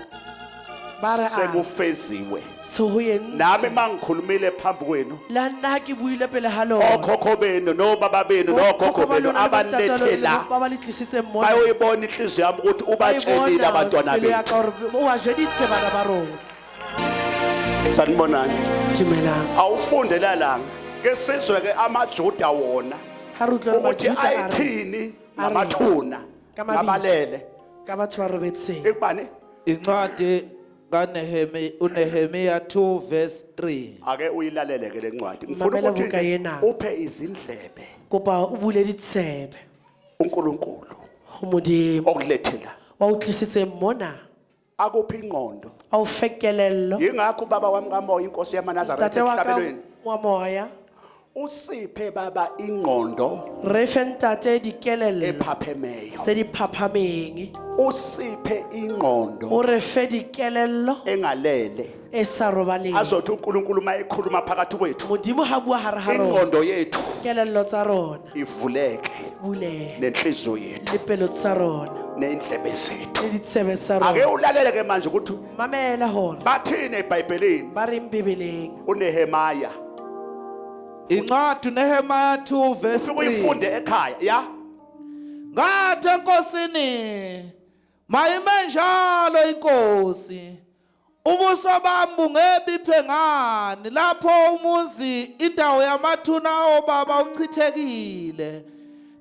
Ba re a sekufeziwe. Se ho Nami entswe. mangikhulumile phambi kwenu, Le nna ha ke buile pele ha lona, okhokho benu nobaba benu nogogo Bokhokho ba benu lona le bontate ba abanilethela, lona ba ba le tlisitseng mona, bayoyibona inhliziyo yami ukuthi ba e ubatshelile bona abantwana pelo ya bethu. ka hore o ba jweditse bana ba rona. Sanibonani. Dumelang. Awufunde lalanga ke sizwe ke amaJuda wona Ha re utlwa hore ukuthi Majuda a re ayithini A re. ngamathuna, Ka mabitla. ngabalele. Ka batho ba robetseng. Ekubani? Incwadi kaNehemi uNehemiya 2 verse 3. Ake uyilalele ke lencwadi, ngifuna Mamela ukuthi buka nje ena. uphe izindlebe Kopa o bule ditsebe uNkulunkulu ho Modimo okulethela, wa o tlisitseng mona, akuphi ingqondo. A o fe kelello. Yingakho ubaba wami kamoya, inkosi yamaNazaretha, Ntate wa ka esihlabelweni, wa moya, usiphe baba ingqondo re fe ntate dikelello ephaphemeyo, tse di phaphameng, usiphe ingqondo o re fe dikelello engalele, e sa robaleng. Azothi uNkulunkulu mayekhuluma phakathi kwethu, Modimo ha bua hare ha rona, ingqondo yethu kelello tsa rona ivuleke, bulehe, nenhliziyo yethu, le pelo tsa rona, ney'ndlebe zethu. Le ditsebe tsa Ake rona. ulalele ke manje ukuthi Mamela hore bathini eBhayibhelini. Ba reng Bibeleng. uNehemiah. Incwadi uNehemiya 2 verse Ufike 3. uyifunde ekhaya ya. Ngathi enkosini, mayime njalo inkosi. Ubuso bami bungebiphe ngani lapho umuzi indawo yamathuna obaba uchithekile,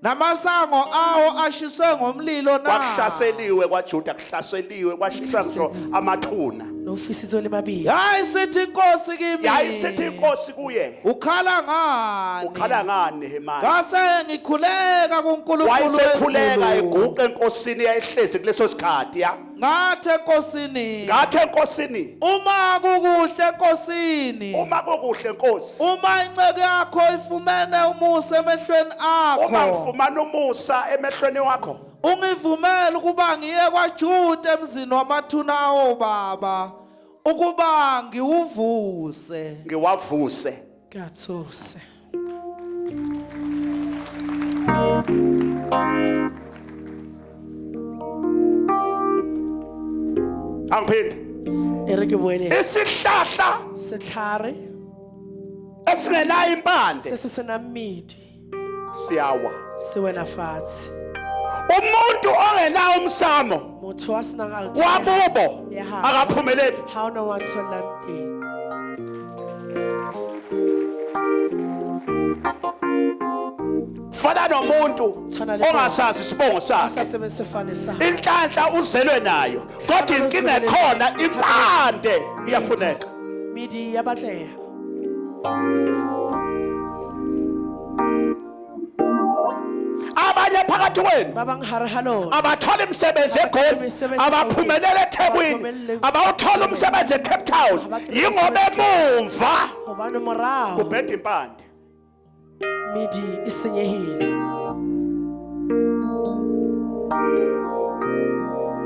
namasango awo ashiswe ngomlilo na? Kwakuhlaseliwe kwaJuda, kuhlaseliwe, kwashiswa ngisho amathuna. Nofisitswe le mabili. Yayisithi inkosi kimi, Yayisithi inkosi kuye, ukhala ngani? Ukhala ngani, Nehemiah? Ngase ngikhuleka kuNkulunkulu Wayesekhuleka, wezulu. eguqa enkosini yayihlezi kuleso sikhathi ya. Ngathi enkosini, Ngathi enkosini, uma kukuhle enkosini, uma kukuhle nkosi, uma inceku yakho ifumene umusa emehlweni uma akho, ngifumana umusa emehlweni wakho, ungivumele ukuba ngiye kwaJuda emzini wamathuna obaba. Ukuba ngiwuvuse. Ngiwavuse. Ke a tsose. Angiphinde. E re ke boele. Isihlahla Setlhare esingenayo impande se se senang medi siyawa. Se wela fatshe. Umuntu ongenawo umsamo Motho a senang altare wakubo ya hae akaphumeleli. Ha ona wa tswellang teng. Fana nomuntu Tshwana le ongasazi isibongo a sa sakhe. tsebe sefane sa hae. Inhlanhla uzelwe nayo, kodwa inkinga ekhona impande iyafuneka. Medi ya batleha. Abanye phakathi kwenu Ba bang hare ha lona abathola imisebenzi eGoli, abaphumelele eThekwini, abawuthola umsebenzi eCape Town, yingoba emumva hobane morao kubheda impande. Medi e senyehile.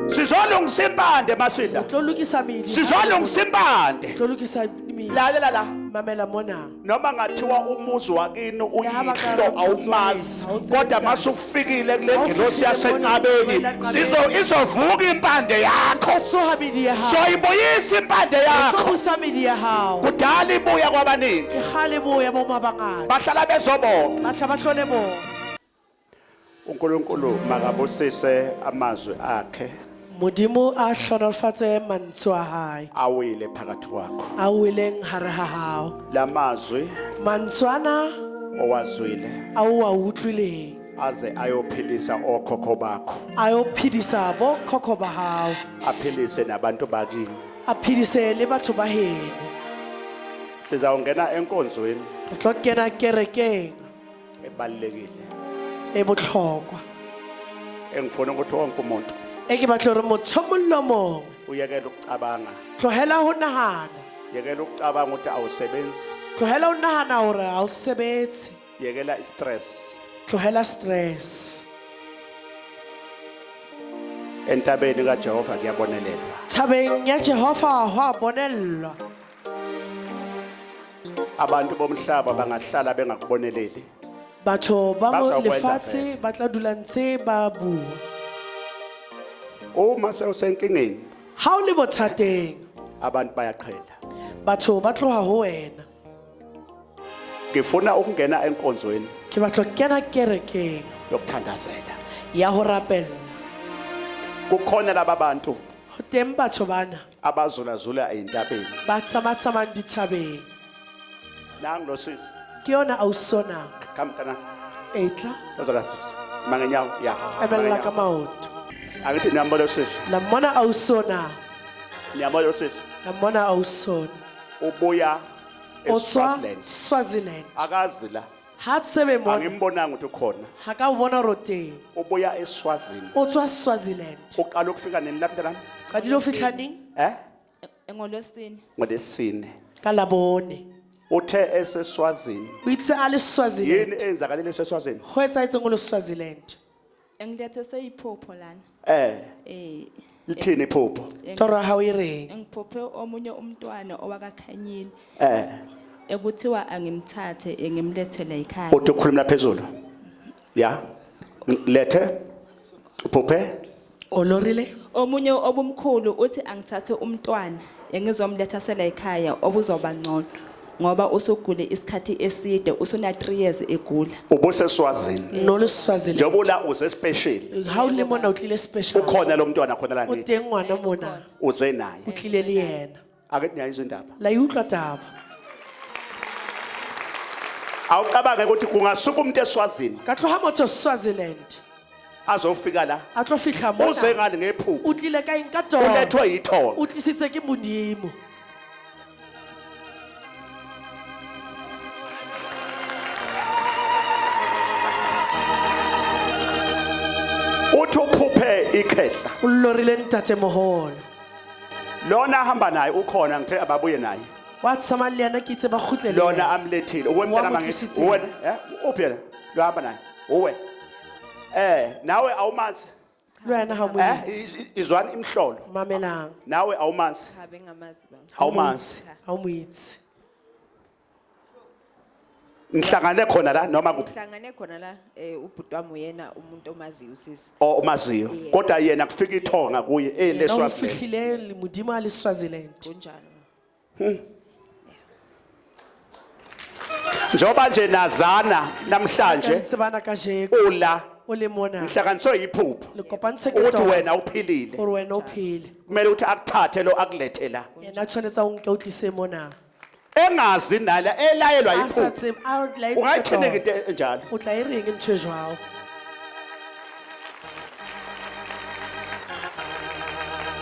Sizolungisa impande masinda. Tlo lokisa medi. Sizolungisa impande. Tlo lokisa medi. Lalela la. Mamela mona. Noma ngathiwa umuzi wakini Ha ba ka uyihlo re awumazi, ha o tsebe kodwa ntate. masufikile kule Ha o ngelosi fihlile yasenqabeni mona, sizo izovuka impande yakho. Tsoha medi ya hao. Soyibuyisa impande Tlo yakho. busa medi ya hao. Kudala ibuya kwabaningi. Ke kgale boya bo mabangata. Bahlala bezobonga. Ba tla ba hlole bona. uNkulunkulu makabusise amazwi akhe Modimo a hlonolofatse mantswe a hae awile phakathi kwakho. A weleng hare ha hao. Lamazwi Mantswe ana owazwile a o a utlwileng aze ayophilisa okhokho bakho, a yo phedisa bokhokho ba hao, aphilise nabantu bakini. A phedise le batho ba heno. Sizawungena enkonzweni Re tlo kena kerekeng ebalulekile e botlhokwa engifuna ukuthi wonke umuntu e ke batla hore motho o mong le mongwe uyekele ukucabanga. Tlohela ho nahana. Yekela ukucabanga ukuthi awusebenzi. Tlohela ho nahana hore ha o sebetse. Yekela istress. Tlohela stress. Entabeni kaJehova kuyabonelelwa. Thabeng ya Jehova ho a bonellwa. Abantu bomhlaba bangahlala bengakuboneleli. Batho ba mo Bazokwenza lefatshe vele. ba tla dula ntse ba bua. Uma sewusenkingeni Ha o le bothateng abantu bayaqhela. Batho ba tloha ho wena. Ngifuna ukungena enkonzweni Ke batla ho kena kerekeng yokuthandazela. Ya ho rapella. Kukhona laba bantu Ho teng batho bana abazulazula ey'ntabeni. Ba tsamatsamang dithabeng. Nangu lo sisi. Ke yona ausi ona. Come mntana. E tla. Woza la sisi. Mangenyawo ya. Emella ka maoto. Angithi niyambona lo sisi. La mmona ausi ona. Niyambona lo sisi. La mmona ausi ona. Ubuya O tswa eSwaziland. Swaziland. Akazi la. Ha tsebe mona. Angimbonanga ukuthi ukhona. Ha ka o bona hore o teng. Ubuya eSwazini. O tswa Swaziland. Uqala ukufika nini la mntanami? Qadile ho fihla neng? Eh? Ngolwesine. Ngolesine. Ka Labone. Uthe eseSwazini. O itse a le Swaziland. Yini eyenzakalile eseSwazini? Ho etsahetseng o le Swaziland? Engilethe seyiphupho lana. Eh, Eh lithini iphupho? Toro ya hao e reng? Engiphuphe omunye umntwana owakakhanyile. Eh, Ekuthiwa angimthathe engimlethele ekhaya. uthi ukhulumela phezulu. Ya. Lethe. Uphuphe? O lorile? Omunye obumkhulu uthi angithathe umntwana engizomletha sela ekhaya obuzoba ngcono ngoba usugule isikhathi eside usuna 3 years egula. UbuseSwazini. No le Swaziland. Njengoba la uze special. Ha o le mona o tlile special. Ukhona lo mntwana khona la O ngithi. teng ngwana mona. Uze naye. O tlile le yena. Ake niyayizwa indaba. La e utlwa taba. Awucabange ukuthi kungasuka umuntu eSwazini Ka tloha motho Swaziland. azofika la. A tlo fihla Uze mona. ngani ngephupho. O tlile ka eng ka toro. Ulethwe yithongo. O tlisitse ke Modimo. Uthi uphuphe ikhehla. O lorile ntate moholo. Lona ahamba naye ukhona ngithe ababuye naye. Wa tsamaya le yena ke itse ba kgutle le Lona yena. amlethile. Uwe mntana Wa mo mangithi. tlisitse. Uwe eh uphi yena? Lo hamba naye. Uwe. Eh nawe awumazi. Le wena ha o mo Eh, itse. izwani imhlolo. Mamelang. Nawe awumazi. Cha, bengingamazi baba. Awumazi. Ha o mo itse. Nihlangane khona la noma kuphi? Sihlangane khona la ubhuti wami uyena umuntu omaziyo usisi. O umaziyo. Kodwa yena kufika ithonga kuye Yena o eleSwaziland. fihlile le modimo a le Swaziland. Kunjalo. Baba. Njengoba nje nazana Ka namhlanje tsebana kajeko ula o le mona. nihlanganiswe yiphupho Le kopantshe ke ukuthi toro wena uphilile. gore wena o phele. Kumele ukuthi akuthathe lo akulethe la. Yena tshwanetse a o nke o tlise mona. Engazi nala elayelwa A sa yiphupho. tsebe a o laetswe ke Ungayithini toro. into enjalo? O tla e reng ntho e jwao?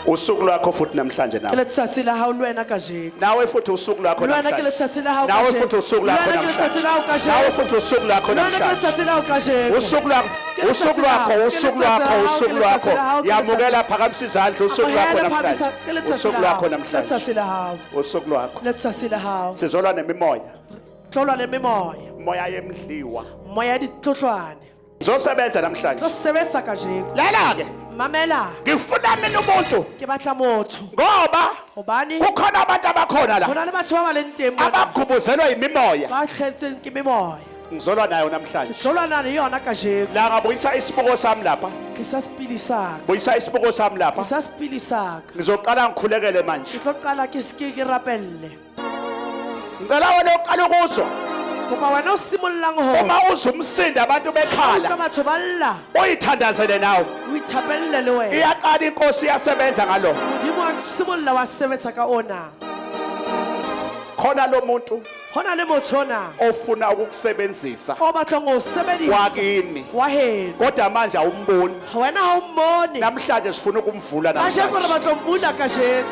Usuku lwakho futhi namhlanje Ke nawe. letsatsi la hao le wena kajeko. Nawe futhi usuku lwakho Le wena ke namhlanje. letsatsi la hao Nawe kajeko. futhi usuku Le lwakho wena ke letsatsi namhlanje. la hao kajeko. Nawe futhi usuku lwakho Le wena ke namhlanje. letsatsi la hao kajeko. Usuku lwakho, Ke letsatsi usuku la hao, lwakho, ke usuku letsatsi la lwakho, hao, ke usuku letsatsi lwakho. la hao, ke Yamukela phakamisa izandla usuku lwakho Amohela, phamisa, namhlanje. ke letsatsi Usuku la lwakho hao. namhlanje. Letsatsi la hao. Usuku lwakho. Letsatsi la hao. Sizolwa nemimoya. Tlolwa le memoya. Moya yemdliwa. Moya ya ditlotlwane. Ngizosebenza namhlanje. Tlo sebetsa kajeko. Lala ke. Mamela. Ngifuna mina umuntu Ke batla motho. ngoba Hobane kukhona abantu abakhona ho la na le batho ba ba leng teng mona abagubuzelwa yimimoya. ba tletseng ke memoya. Ngizolwa nayo namhlanje. Tlolwana le yona kajeko. La ngabuyisa isibuko sami lapha. Tlisa sepili sa ka. Buyisa isibuko sami lapha. Tlisa sepili sa ka. Ngizoqala ngikhulekele manje. Ke tlo qala ke se ke rapelle. Ngicela wena uqale ukuzwa. Kopa wena o simollang ho Uma uzwa umsindo abantu utlwa bekhala, batho ba lla, uyithandazele nawe. o ithapelle le wena. Iyaqala inkosi iyasebenza ngalo. Modimo wa simolla wa sebetsa ka ona. Khona lo muntu Ho na le motho ona ofuna ukukusebenzisa o batlang ho o sebedisa wakini. wa heno. Kodwa manje awumboni. Wena ha o mmone. Namhlanje sifuna ukumvula Kajeko re namhlanje. batla ho mmula kajeko.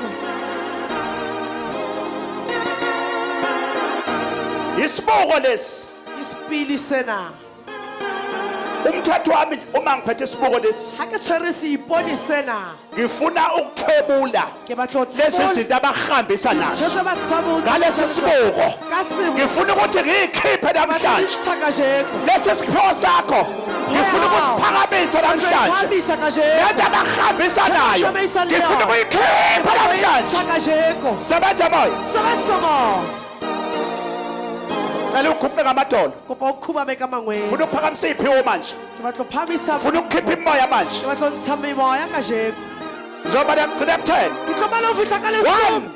Isibuko lesi. Ke sepili sena. Umthetho wami uma ngiphethe isibuko lesi, Ha ke tshwere seipone sena, ngifuna ukuthwebula ke batla ho lezi thebola zinto abahambisa ntho nazo. tse ba tshabong Ngalesi sibuko ka sebo ngifuna ukuthi ngiyikhiphe batla namhlanje. ntsha kajeko. Lesi siphiwo sakho ngifuna ukusiphakamisa Batla ho namhlanje. iphahamisa kajeko. Lento abahambisa nayo Tsamaisa le ngifuna yona. ukuyikhipha Ke batla ho namhlanje. intsha kajeko. Sebenza moya. Sebetsa moya. Cela ukhuphe ngamadolo. Kopa o khubame ka mangwele. Funa ukuphakamisa iy'phiwo manje. Ke batla ho phahamisa Funa ukukhipha imimoya manje. ke batla ho ntsha memoya kajeko. Ngizoba ngigcine ku-10. Ke tlo bala ho fihla ka lesome.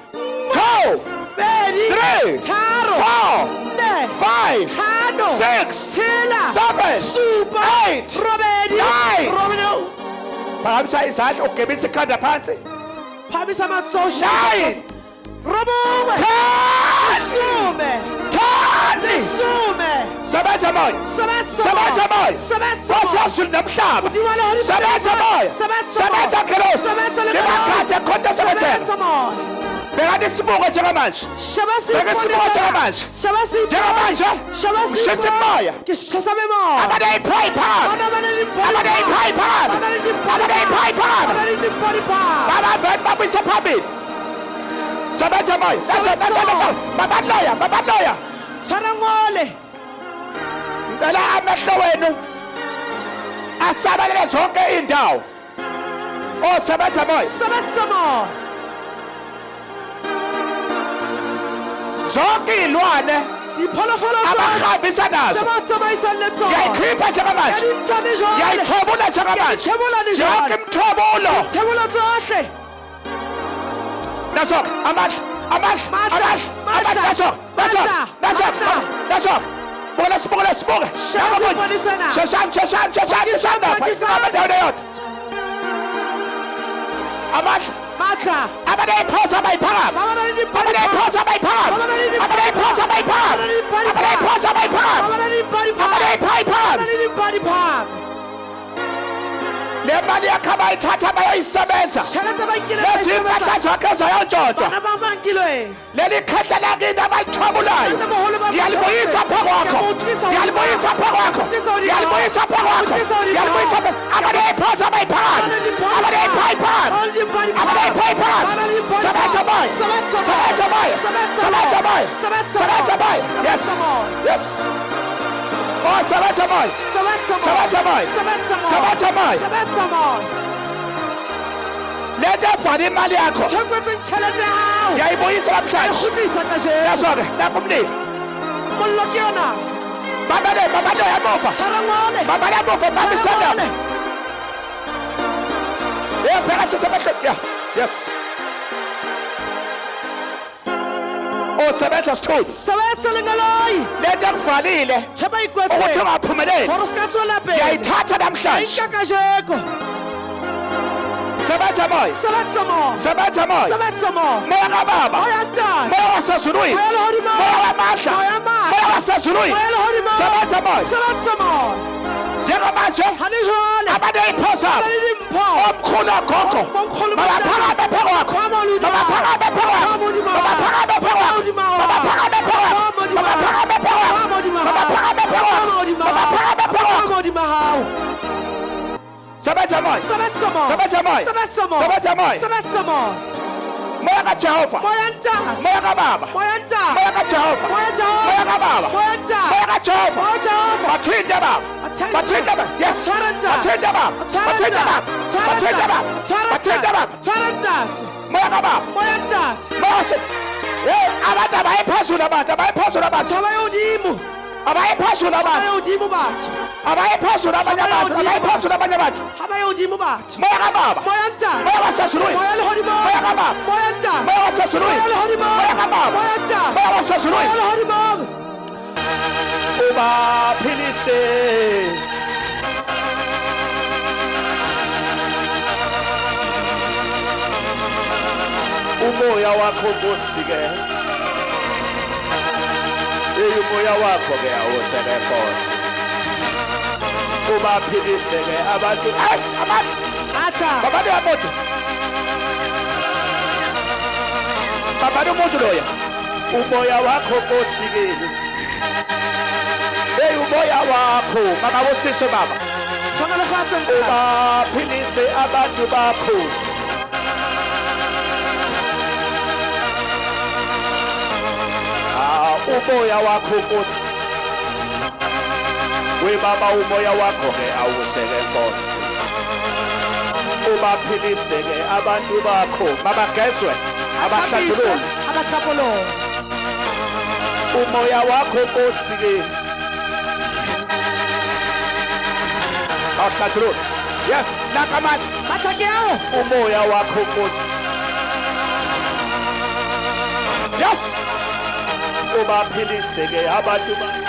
1 2 Pedi, 3 tharo, 4 nne, 5 tlhano, 6 tshela, 7 supa, 8 robedi, 9. robedi. Phakamisa izandla ugebisa ikhanda phansi. Phahamisa matsoho, 9 robongwe, 10 lesome, 10 lesome. Sebenza moya. Sebetsa Sebenza moya. moya. Sebetsa Nkosi moya. yezulu nomhlaba. Modimo wa lehodimo le Sebenza lefatshe. moya. Sebetsa Sebenza moya. ngelosi. Sebetsa lengeloi. Libakhathe khonto sokwethela. Sebetsa moya. Bhekani isibuko njengamanje. Sheba Bheka seipone isibuko sena. njengamanje. Sheba seipone. Njengamanje. Sheba Ngishisa seipone. imoya. Ke tjhesa memoya. Abaneyiphayi phakathi. Bana ba le dimpho Abaneyiphayi phakathi. Ba na le dimpho Abaneyiphayi phakathi. Ba na le dimpho diphaka. Babaveni babuyise phambili. Sebenza moya. Sebenza Sebenza moya. Babaloya, babaloya. Tshwara ngole. Ngicela amehlo wenu asabalele zonke indawo. Oh sebenza moya. Sebetsa moya. Zonke izilwane Dipholofolo tsohle abahambisa tse nazo. ba tsamaisang le tsona. Ngiyayikhipha Ke njengamanje. di ntsha le jwale. Ngiyayithwebula njengamanje. Thebola le Yonke jwale. imithwebulo. Thebola tsohle. Naso amandla, amandla, Matla, amandla, matla, amandla, naso, naso, matla, naso, matla. naso. Bukela sibuke la sibuke. Sheba seipone sena. Sheshani, sheshani, sheshani, sheshani lapha. Phakisani. Endaweni eyodwa. Amandla, Matla. abaneyiphosa abayiphakama. Ba ba na le dimpho diphaka. Abaneyiphosa abayiphakama. Ba ba na le dimpho Abaneyiphosa abayiphakama. Ba ba na le dimpho diphaka. Abaneyiphosa Ba abayiphakama. ba na le dimpho diphaka. Abaneyiphayiphakama. Ba na le dimpho diphaka. Le mali yakho abayithatha bayoyisebenza. Tjhelete ba nkileng ba e Lezi sebetsa. mpahla zakho zayontshontshwa. Bana ba ba nkilweng. Leli khehla lakini abalithwebulayo. Ntatemoholo ba Ngiyalibuyisa pha kwakho. Ngiyalibuyisa pha kwakho. Ngiyalibuyisa pha kwakho. Ngiyalibuyisa pha. Abaneyiphosa abayiphakama. Abaneyiphayiphakama. Abaneyiphayiphakama. Sebenza moya. Sebenza moya. Sebenza moya. Sebenza moya. Yes. Yes. Oh, sebenza moya. Sebetsa moya. Sebetsa moya. Sebetsa moya. Sebetsa moya. Sebetsa moya. Lento evala imali yakho. Ntho e kwetseng tjhelete ya hao. Ngiyayibuyisa E namhlanje. kgutlisa kajeno. Yazo-ke lapho umlilo. Mollo ke yona. Babale, babale emuva. Tshwara ngwane. Babale emuva, bamba Tshwara isandla. ngwane. Yeah, bheka sisemehlweni. Yeah. Yes. Usebenza sithulu. Sebetsa lengeloi. Lento ekuvalile Ntho e ba ukuthi ikwetseng. ungaphumeleli. Hore o se ka tswela pele. Ngiyayithatha namhlanje. Nka kajeko. Sebenza moya. Sebetsa moya. Sebenza moya. Sebetsa moya. Moya kababa. Moya ntate. Moya wasezulwini. Moya lehodimong. Moya wamandla. Moya matla. Moya wasezulwini. Moya lehodimong. Sebenza moya. Sebetsa moya. Njengamanje Hane jwale. abaneyiphosa Ba le dimpho. omkhulu ogogo Omkhulu mabaphakame phambi kwakho mabaphakame phambi kwakho mabaphakame phambi kwakho mabaphakame phambi kwakho mabaphakame phambi kwakho mabaphakame phambi kwakho mabaphakame phambi kwakho. Sebenza moya. Sebetsa moya. Sebenza moya. Sebetsa moya. Sebenza moya. Sebetsa moya. Moya kaJehova. Moya ntate. Moya kababa. Moya ntate. Moya kaJehova. Moya Jehova. Moya kababa. Moya ntate. Moya kaJehova. Moya Jehova. Bathinte baba. Bathinte baba. Yes. Bathinte baba. Bathinte baba. Bathinte baba. Bathinte baba. Tshwara ntate. Moya kababa. Moya ntate. Moya wase. Hey, abantu abayiphezulu abantu abayiphezulu abantu. Thaba ya hodimo. Abayiphezulu Ha ba abantu. ye hodimo batho. Abayiphezulu abanye abantu. Abayiphezulu abanye abantu. Ha ba ye hodimo batho. Moya kababa. Moya ntate. Moya wasezulwini. Moya lehodimong. Moya kababa. Moya ntate. Moya wasezulwini. Moya lehodimong. Moya kababa. Moya ntate. Moya wasezulwini. Moya lehodimong. Ubaphilise. Umoya wakho Nkosi ke. Hey, umoya wakho ke awuseke Nkosi. Ubaphilise ke abantu. Yes, abantu. Matla. Babantu yamuntu. Babantu umuntu loya. Umoya wakho Nkosi ke. Hey, umoya wakho mama usise baba. Hlohonolofatsa ntate. Ubaphilise abantu bakho. Ah, umoya wakho Nkosi. We baba umoya wakho ke awuseke Nkosi. Ubaphilise ke abantu bakho mabagezwe abahlatshululwe Abahlapololwe. Umoya wakho Nkosi ke. Awuhlatshululwe. Yes, nakamandla. Matla ke ao. Umoya wakho Nkosi. Yes. Ubaphilise ke abantu bakho.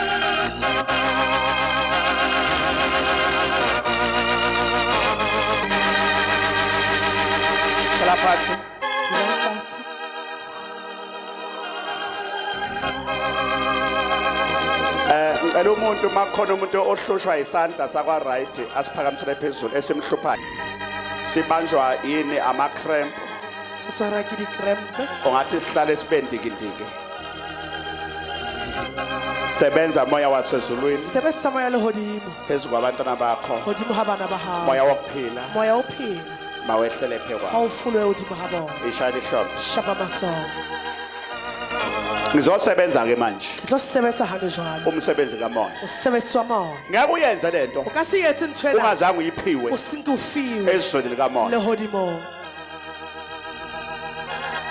Hlala phansi. Dula fatshe. Ngicela umuntu makukhona umuntu ohlushwa isandla sakwa right asiphakamisele phezulu esimhluphayo. Sibanjwa yini ama cramp? Se tshwara ke di-cramp. Ungathi sihlale sibe ndikindiki. Sebenza moya wasezulwini. Sebetsa moya lehodimo. Phezu kwabantwana bakho. Hodimo ha bana ba hao. Moya wokuphila. Moya o phela. Mawehlele phezu Ha kwabo. o folwe hodimo ha bona. Ishaya ihlombe. Shapa matsoho. Ngizosebenza ke manje. Ke tlo sebetsa hane jwale. Umsebenzi kamoya. Mosebetsi wa moya. Ngeke uyenze lento. O ka se etse ntho ena. Ungazange uyiphiwe. O senke o fiwe. Ezweni likamoya. Lehodimong.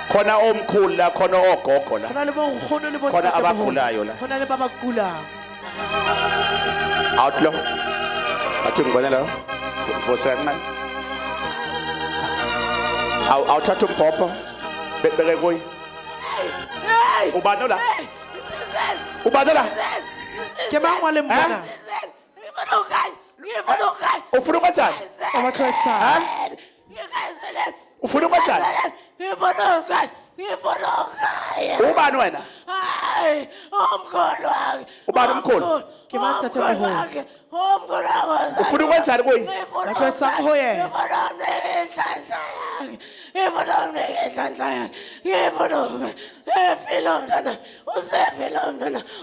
Khona omkhulu la, khona ogogo la. Hona le bonkgono le Khona bontatemoholo. abagulayo la. Hona le ba ba kulang. Out lo. Athi ngibone la. Mfose kancane. Awuthatha umbhobho. Beke kuye. Ubani la? Ubani la? Ke mang wa le mmona? Ufuna ukwenzani? O batla ho etsang? Ha? Ufuna ukwenzani? Ubani wena? Ubani umkhulu? Ke mang ntatemoholo? Ufuna ukwenzani kuye? Batla ho etsang ho yena?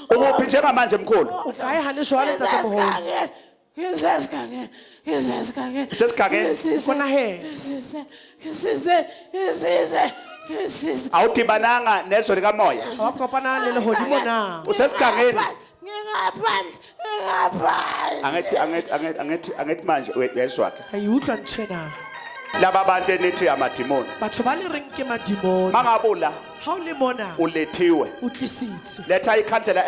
Ukuphi njengamanje mkhulu? O kae hane jwale ntatemoholo? Usesigangeni? Ko naheng. Awudibananga nezwe likamoya. Ha wa kopana le lehodimo na? Usesigangeni. Angithi angithi angithi angithi angithi manje uyezwa ke. Ha e utlwa ntho ena. Laba bantu enithi amadimoni. Batho ba le reng ke madimoni. Mangabe la Ha o le mona ulethiwe. o tlisitswe. Letha ikhandlela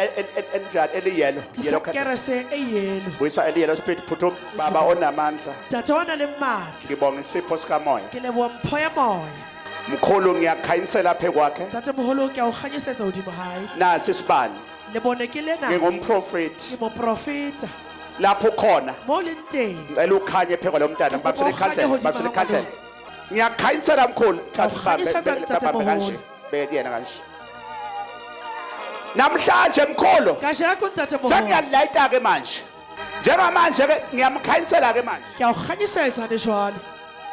elinjani eliyelo. Tlisa Yellow candle. kerese e yellow. Buyisa eliyelo spirit phuthuma baba onamandla. Tate wa nang le matla. Ngibonga isipho sikamoya. Ke leboha mpho ya moya. Mkhulu ngiyakhanyisela phe kwakhe. Tate moholo ke a o kganyisetsa hodimo hae. Nasi isibani. Le bone ke lena. Ngingumprofeti. Ke moprofeta. Lapho khona. Mo o leng teng. Ngicela ukhanye phe kwalo mntana. Ke kopa Ngibambisele o kganye ikhandlela, hodimo ngibambisele ha ngwana. ikhandlela. Ngiyakhanyisela mkhulu. Thatha ubambe, Awukhanyisetsa ntate babambe kanje. moholo. Beke kuyena kanje. Namhlanje mkhulu. Kajeko ntate moholo. Sengiyalayita ke manje. Njengamanje ke ngiyamkhanyisela ke manje. Ke a o kganyisetsa le jwale.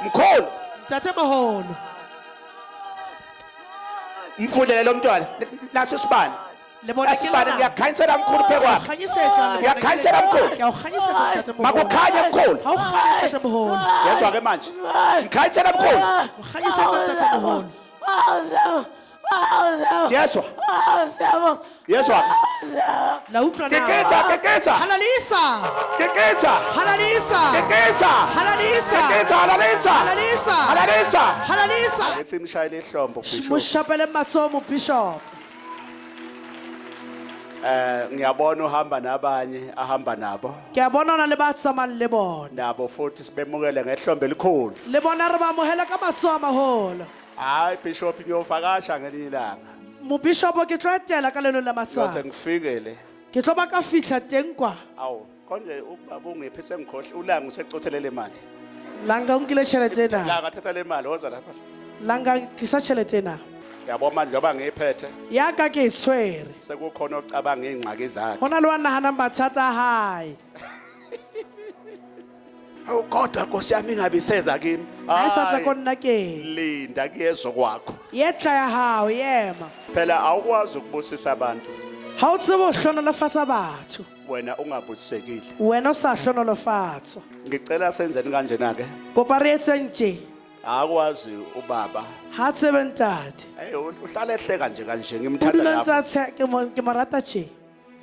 Mkhulu. Ntate moholo. Mfulele lo mntwana. Naso isibani. Le bone ke Isibani lena. ngiyakhanyisela mkhulu phe Ke a o kwakhe. kganyisetsa le bone ke Ngiyakhanyisela lena. mkhulu. Ke a o kganyisetsa ntate moholo. Makukhanye mkhulu. Ha o kganye ntate moholo. Yezwa ke manje. Ngikhanyisela mkhulu. O kganyisetsa ntate moholo. Yezwa. Yezwa. La utlwa na? Keketsa, keketsa. Halalisa. Keketsa. Halalisa. Keketsa. Halalisa. Keketsa halalisa. Halalisa. Halalisa. Halalisa. Ake simshayele ihlombo Mo Bishop. shapele matsoho mo bishop. Ngiyabona uhamba nabanye ahamba nabo. Ke a bona o na le ba tsamayang le bona. Nabo futhi sibemukele ngehlombe elikhulu. Le bona re ba amohela ka matsoho a maholo. Hayi Bishop ngiyovakasha ngelinye ilanga. Mo bishop ke tlo etela ka leno la Ngiyoze matsatsi. ngifikele. Ke tlo ba ka fihla teng kwa. Awu konje ubaba ungiphi sengikhohle ulanga usecothelele imali. Langa o nkile tjhelete ena. Langa thatha le mali woza lapha. Langa tlisa tjhelete ena. Yabo manje njengoba ngiyiphethe Ya ka ke e tshwere. sekukhona ocabanga ingxaki zakhe. Ho na le wa nahanang mathata a hae. Awu kodwa Nkosi yami ingabe iseza kimi. Ha e sa tla Hayi, ko nna keng. Linda kuyezo kwakho. Ye tla ya hao yema. Phela awukwazi ukubusisa abantu Ha o tsebe ho hlonolofatsa batho. wena ungabusisekile. Wena o sa hlonolofatswa. Ngicela senzeni kanjena ke. Kopa re etseng tje. Akwazi ubaba. Ha tsebe ntate. Hey uhlale ehleka nje kanje O ngimthanda dula ntse lapho. a tsheha, ke mo rata tje.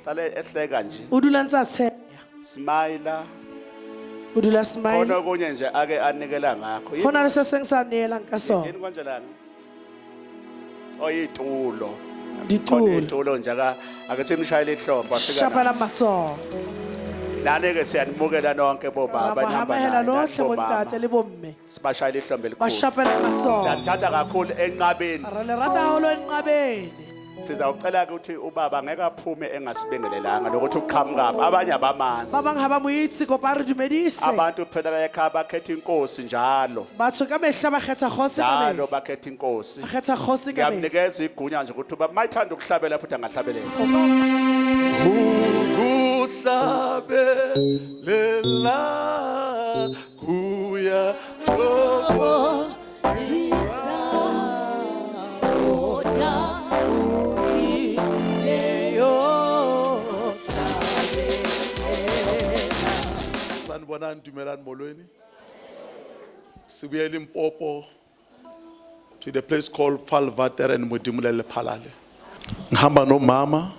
Hlale ehleka nje. O dula ntse a tsheha. Smile. O dula smile. Khona okunye nje ake anikela ngakho. Ho na le se seng sa neelang ka sona. Yini konje lana? Oyitulo. Ditulo. Khona itulo nje ake simshayele ihlombe afika. Shapela matsoho. Nani ke siyanimukela nonke bobaba Ra nihamba amohela naye, lohle nani bontate bomama. le bomme. Sibashayele ihlombe Ba elikhulu. shapela matsoho. Siyathanda kakhulu enqabeni. Re le rata haholo enqabeni. Sizawucela ukuthi ubaba ngeke aphume engasibingelelanga lokuthi uqhamuka abanye abamazi. Ba bang ha ba mo itse kopa a re dumedise. Abantu phela la ekhaya bakhetha inkosi njalo. Batho ka mehla ba kgetha kgosi ka Njalo mehla. bakhetha inkosi. Ba kgetha kgosi ka mehla. Ngiyamnikeza igunya nje ukuthi ubaba mayithanda ukuhlabela futhi angahlabelela. Ukuhlabelela kuya Sanibonani, dumelang, molweni. Sibuye Limpopo to the place called Falvater and Modimolele Phalale. Ngihamba nomama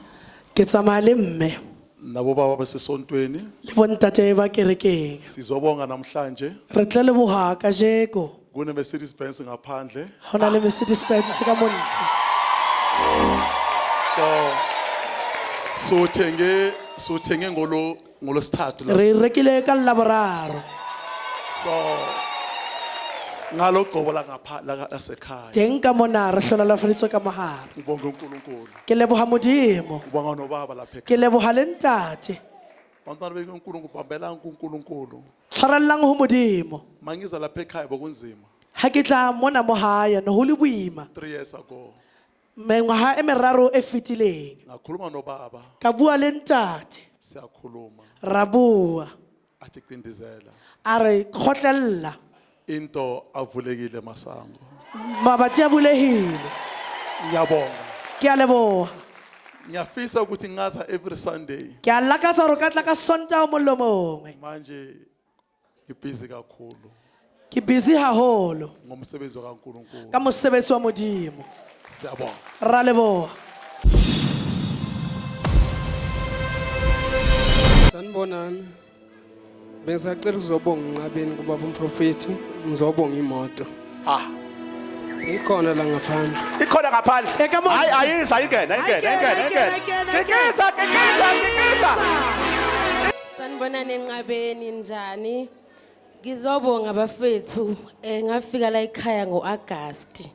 Ke tsamaya le mme nabo baba basesontweni le bontate ba kerekeng. sizobonga namhlanje Re tla leboha kajeko. kune Mercedes Benz ngaphandle. Ho na le Mercedes Benz ka montle. So sothenge ngolo ngolosithathu la. Re e rekile ka Laboraro. So ngalogqobo la ngapha la lasekhaya. Teng ka mona re hlonolofaditswe ka mohare. Ngibonga uNkulunkulu. Ke leboha Modimo. Ngibonga nobaba lapha Ke ekhaya. leboha le ntate. Bantwana bekaNkulunkulu bambelani kuNkulunkulu. Tshwarellang ho Modimo. Mangiza lapha ekhaya bokunzima. Ha ke tla mona mo hae ne ho le boima. 3 years ago Mengwaha e meraro e fetileng. ngakhuluma nobaba Ka bua le ntate. siyakhuluma Ra bua. athi cindizela A re kgotlella. into avulekile masango. Mabati a bulehile. Ngiyabonga. Ke a leboha. Ngiyafisa ukuthi ngaza every Sunday. Ke a lakatsa hore o ka tla ka Sontaha o mong le mongwe. Manje ngibhizi kakhulu Ke busy haholo ngomsebenzi kaNkulunkulu. ka mosebetsi wa Modimo. Siyabonga. Ra leboha. Sanibonani. Bengisacela ukuzobonga unqabeni kubaba umprofeti, ngizobonga imoto. Ha. Ikhona la ngaphandle. Ikhona ngaphandle. Eka mo- Hayi ayisa ayingena ayingena ayingena Ayingena, ayingena. ayingena, Kikisa kikisa kikisa. Sanibonani enqabeni njani? Ngizobonga bafethu ngafika la ekhaya ngoAugust.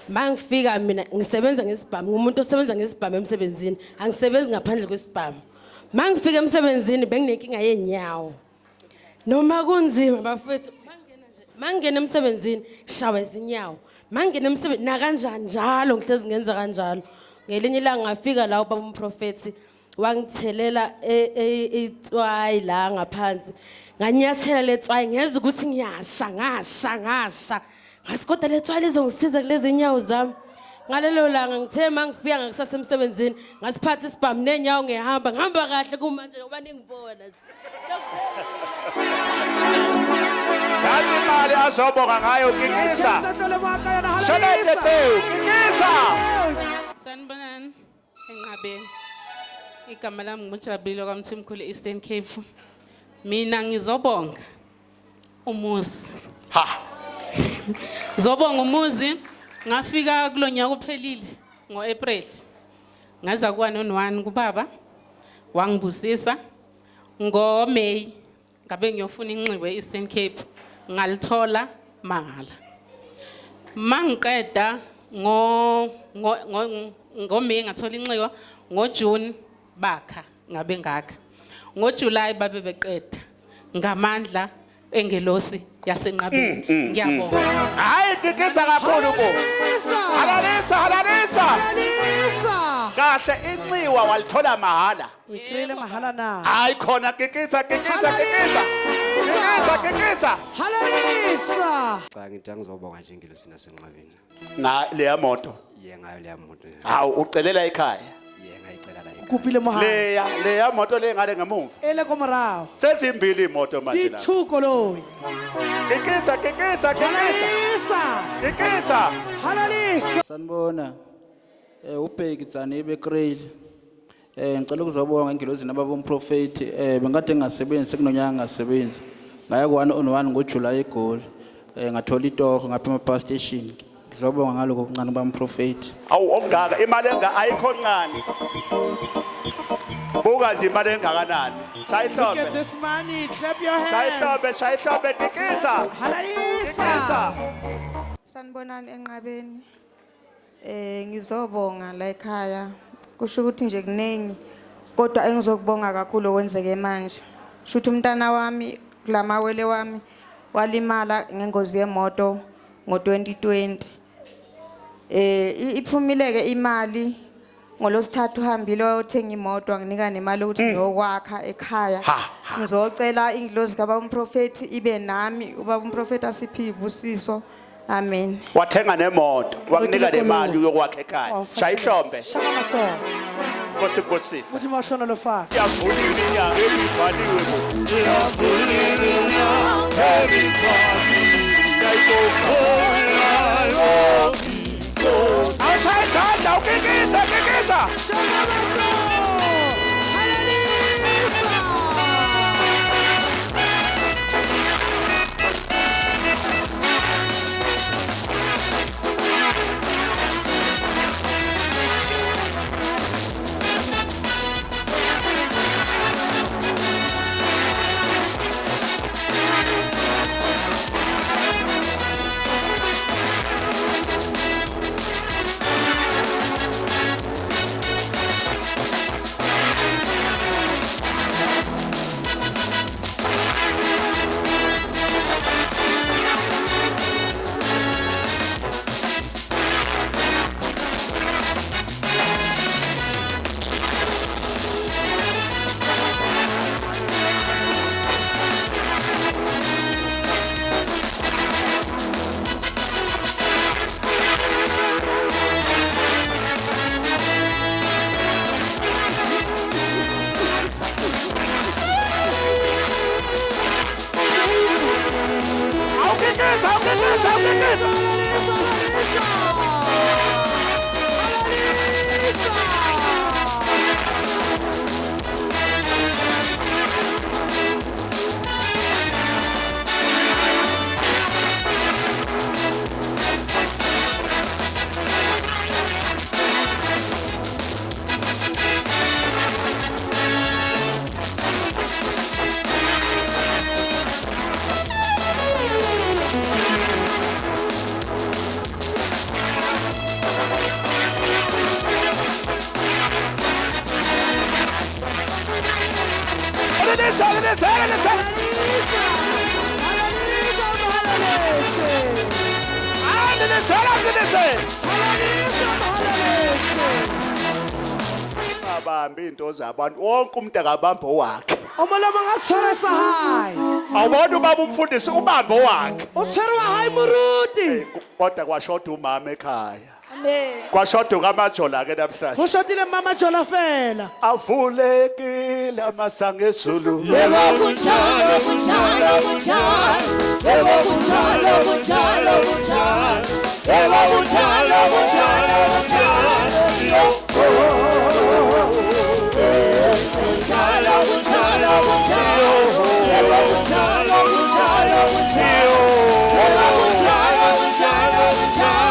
Mangifika mina ngisebenza ngesibhamu, ngumuntu osebenza ngesibhamu emsebenzini, angisebenzi ngaphandle kwesibhamu. Mangifika emsebenzini benginenkinga yenyawo. Noma kunzima bafethu, mangena nje, mangena emsebenzini shawa izinyawo. Mangena emsebenzini na kanjani njalo ngihlezi ngenza kanjalo. Ngelinye ilanga ngafika la ubaba umprofeti wangithelela itswayi la ngaphansi. Nganyathela letswayi ngeza ukuthi ngiyasha ngasha ngasha. Ngathi kodwa letswayi lizongisiza kulezi inyawo zami. Ngalelo langa ngithe mangifika ngakusasa emsebenzini ngasiphatha isibhamu nenyawo ngihamba ngihamba kahle kumanje ngoba ningibona nje. Ngathi imali azobonga ngayo kikisa. Tjhelete tlo leboha ka yona. Tjhelete Halalisa. tseo kikisa. Sanibonani enqabeni. Igama lami nguJabulile kwaMthimkhulu Eastern Cape. Mina ngizobonga umuzi. Ha. Ngizobonga umuzi ngafika kulonyaka uphelile ngoApril. Ngaza kuwa no1 kubaba wangibusisa ngoMay ngabe ngiyofuna inxiwe eEastern Cape ngalithola mahala. Mangiqeda ngo ngo- ngo ngoMay ngathola inxiwa ngoJune bakha ngabe ngakha. NgoJuly babe beqeda ngamandla engelosi yasenqabeni. Ngiyabonga. Hayi kikisa kakhulu bo. Halalisa. Halalisa halalisa. Halalisa. Kahle inxiwa walithola mahala. O e kry-ile mahala na? Hayi khona kikisa kikisa kikisa. Kikisa kikisa. Halalisa. Cha ngithi angizobonga nje ingelosi nasenqabeni. Na leya moto. Iye ngayo leya moto. Hawu ucelela ekhaya. Iye ngayicela la ekhaya. Kopile mohala. Leya leya moto le ngale ngemuva. Ele ko morao. Sezimbili imoto manje Di la. two koloi. Kikisa kikisa kikisa. Halalisa. Kikisa. Halalisa. Sanibona. Ubheki Tsani beCrail. Ngicela ukuzobonga ingelosi nababa umprofeti bengikade ngingasebenzi sekunonyaka ngingasebenzi. Ngaya ku 1 on 1 ngoJuly eGoli. Ngathola itoho ngapha ema power station. Ngizobonga ngalokho okuncane baba umprofeti. Awu okungaka imali enga ayikho ncane. Buka nje imali engakanani. Look at Sayihlombe. this money. Clap your hands. Sayihlombe sayihlombe kikisa. Halalisa. Kikisa. Sanibonani enqabeni. Ngizobonga la ekhaya. Kusho ukuthi nje kuningi kodwa engizokubonga kakhulu okwenzeke manje. Kusho ukuthi umntana wami kulamawele wami walimala ngengozi yemoto ngo2020. Iphumile ke imali ngolosithathu uhambile wayothenga imoto anginika nemali ukuthi ngiyokwakha ekhaya. Ngizocela ingilozi kababa umprofeti ibe nami ubaba umprofeti asiphe ibusiso. Amen. Wathenga nemoto, wakunika Rekile le mali koloi. uyokwakha ekhaya. Shayihlombe. Shaka matsoho. Nkosi nkosisa. Modimo a hlohonolofatse. Iyavuliwe iminyango ebivaliwe bo. Iyavuliwe iminyango ebivaliwe. Awushaye izandla ukikisa kikisa. Shaka matsoho. Halalisa. Lelizele, lelizele, lelizele. Hayi, lelizele, lelizele. Abambi into zabantu wonke umuntu akabamba owakhe. O molomo nga tshwere sa hae. Awubona ubaba umfundisi ubambe owakhe. O tshwere wa hae moruti. Kodwa kwashoda umama ekhaya. Amen. Kwashoda kaMajola ke namhlanje. Go shotile mama Jola fela. Avulekile amasango ezulu. Yebo kunjalo, kunjalo, kunjalo. Yebo kunjalo, kunjalo, kunjalo. Yebo kunjalo, kunjalo, kunjalo. Kunjalo, kunjalo, kunjalo. Yebo kunjalo, kunjalo, kunjalo. Yebo kunjalo, kunjalo, kunjalo.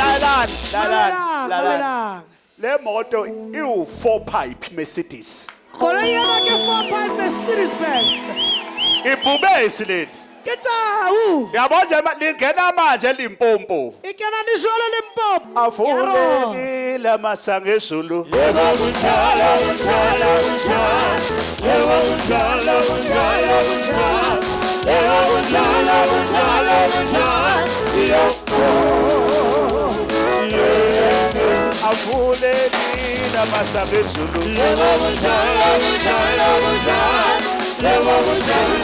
Lalani, lalani, lalani. Mamelang. Le moto iwu-4 pipe Mercedes. Koloi ena ke four pipe Mercedes Benz. Ibhubesi leli. Ke tau. Yabo nje lingena manje eLimpopo. E kena di jwalo Limpopo. Avulekile amasango ezulu. Yebo kunjalo, kunjalo, kunjalo. Yebo kunjalo, kunjalo, kunjalo. Yebo kunjalo, kunjalo, kunjalo. Avulekile amasango ezulu. Yebo kunjalo, kunjalo, kunjalo. Yebo kunjalo.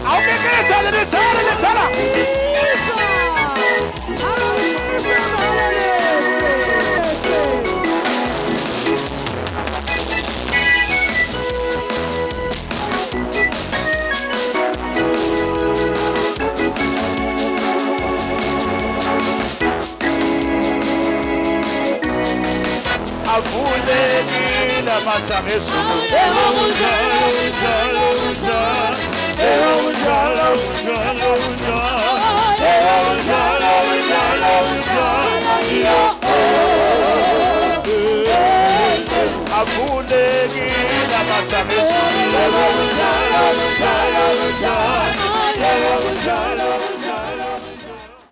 Awukekethe, lelizele, lelizele. Avulekile amasango ezulu. Yebo kunjalo, kunjalo, kunjalo. Yebo kunjalo, kunjalo, kunjalo. Yebo kunjalo, kunjalo, kunjalo. Avulekile amasango ezulu. Yebo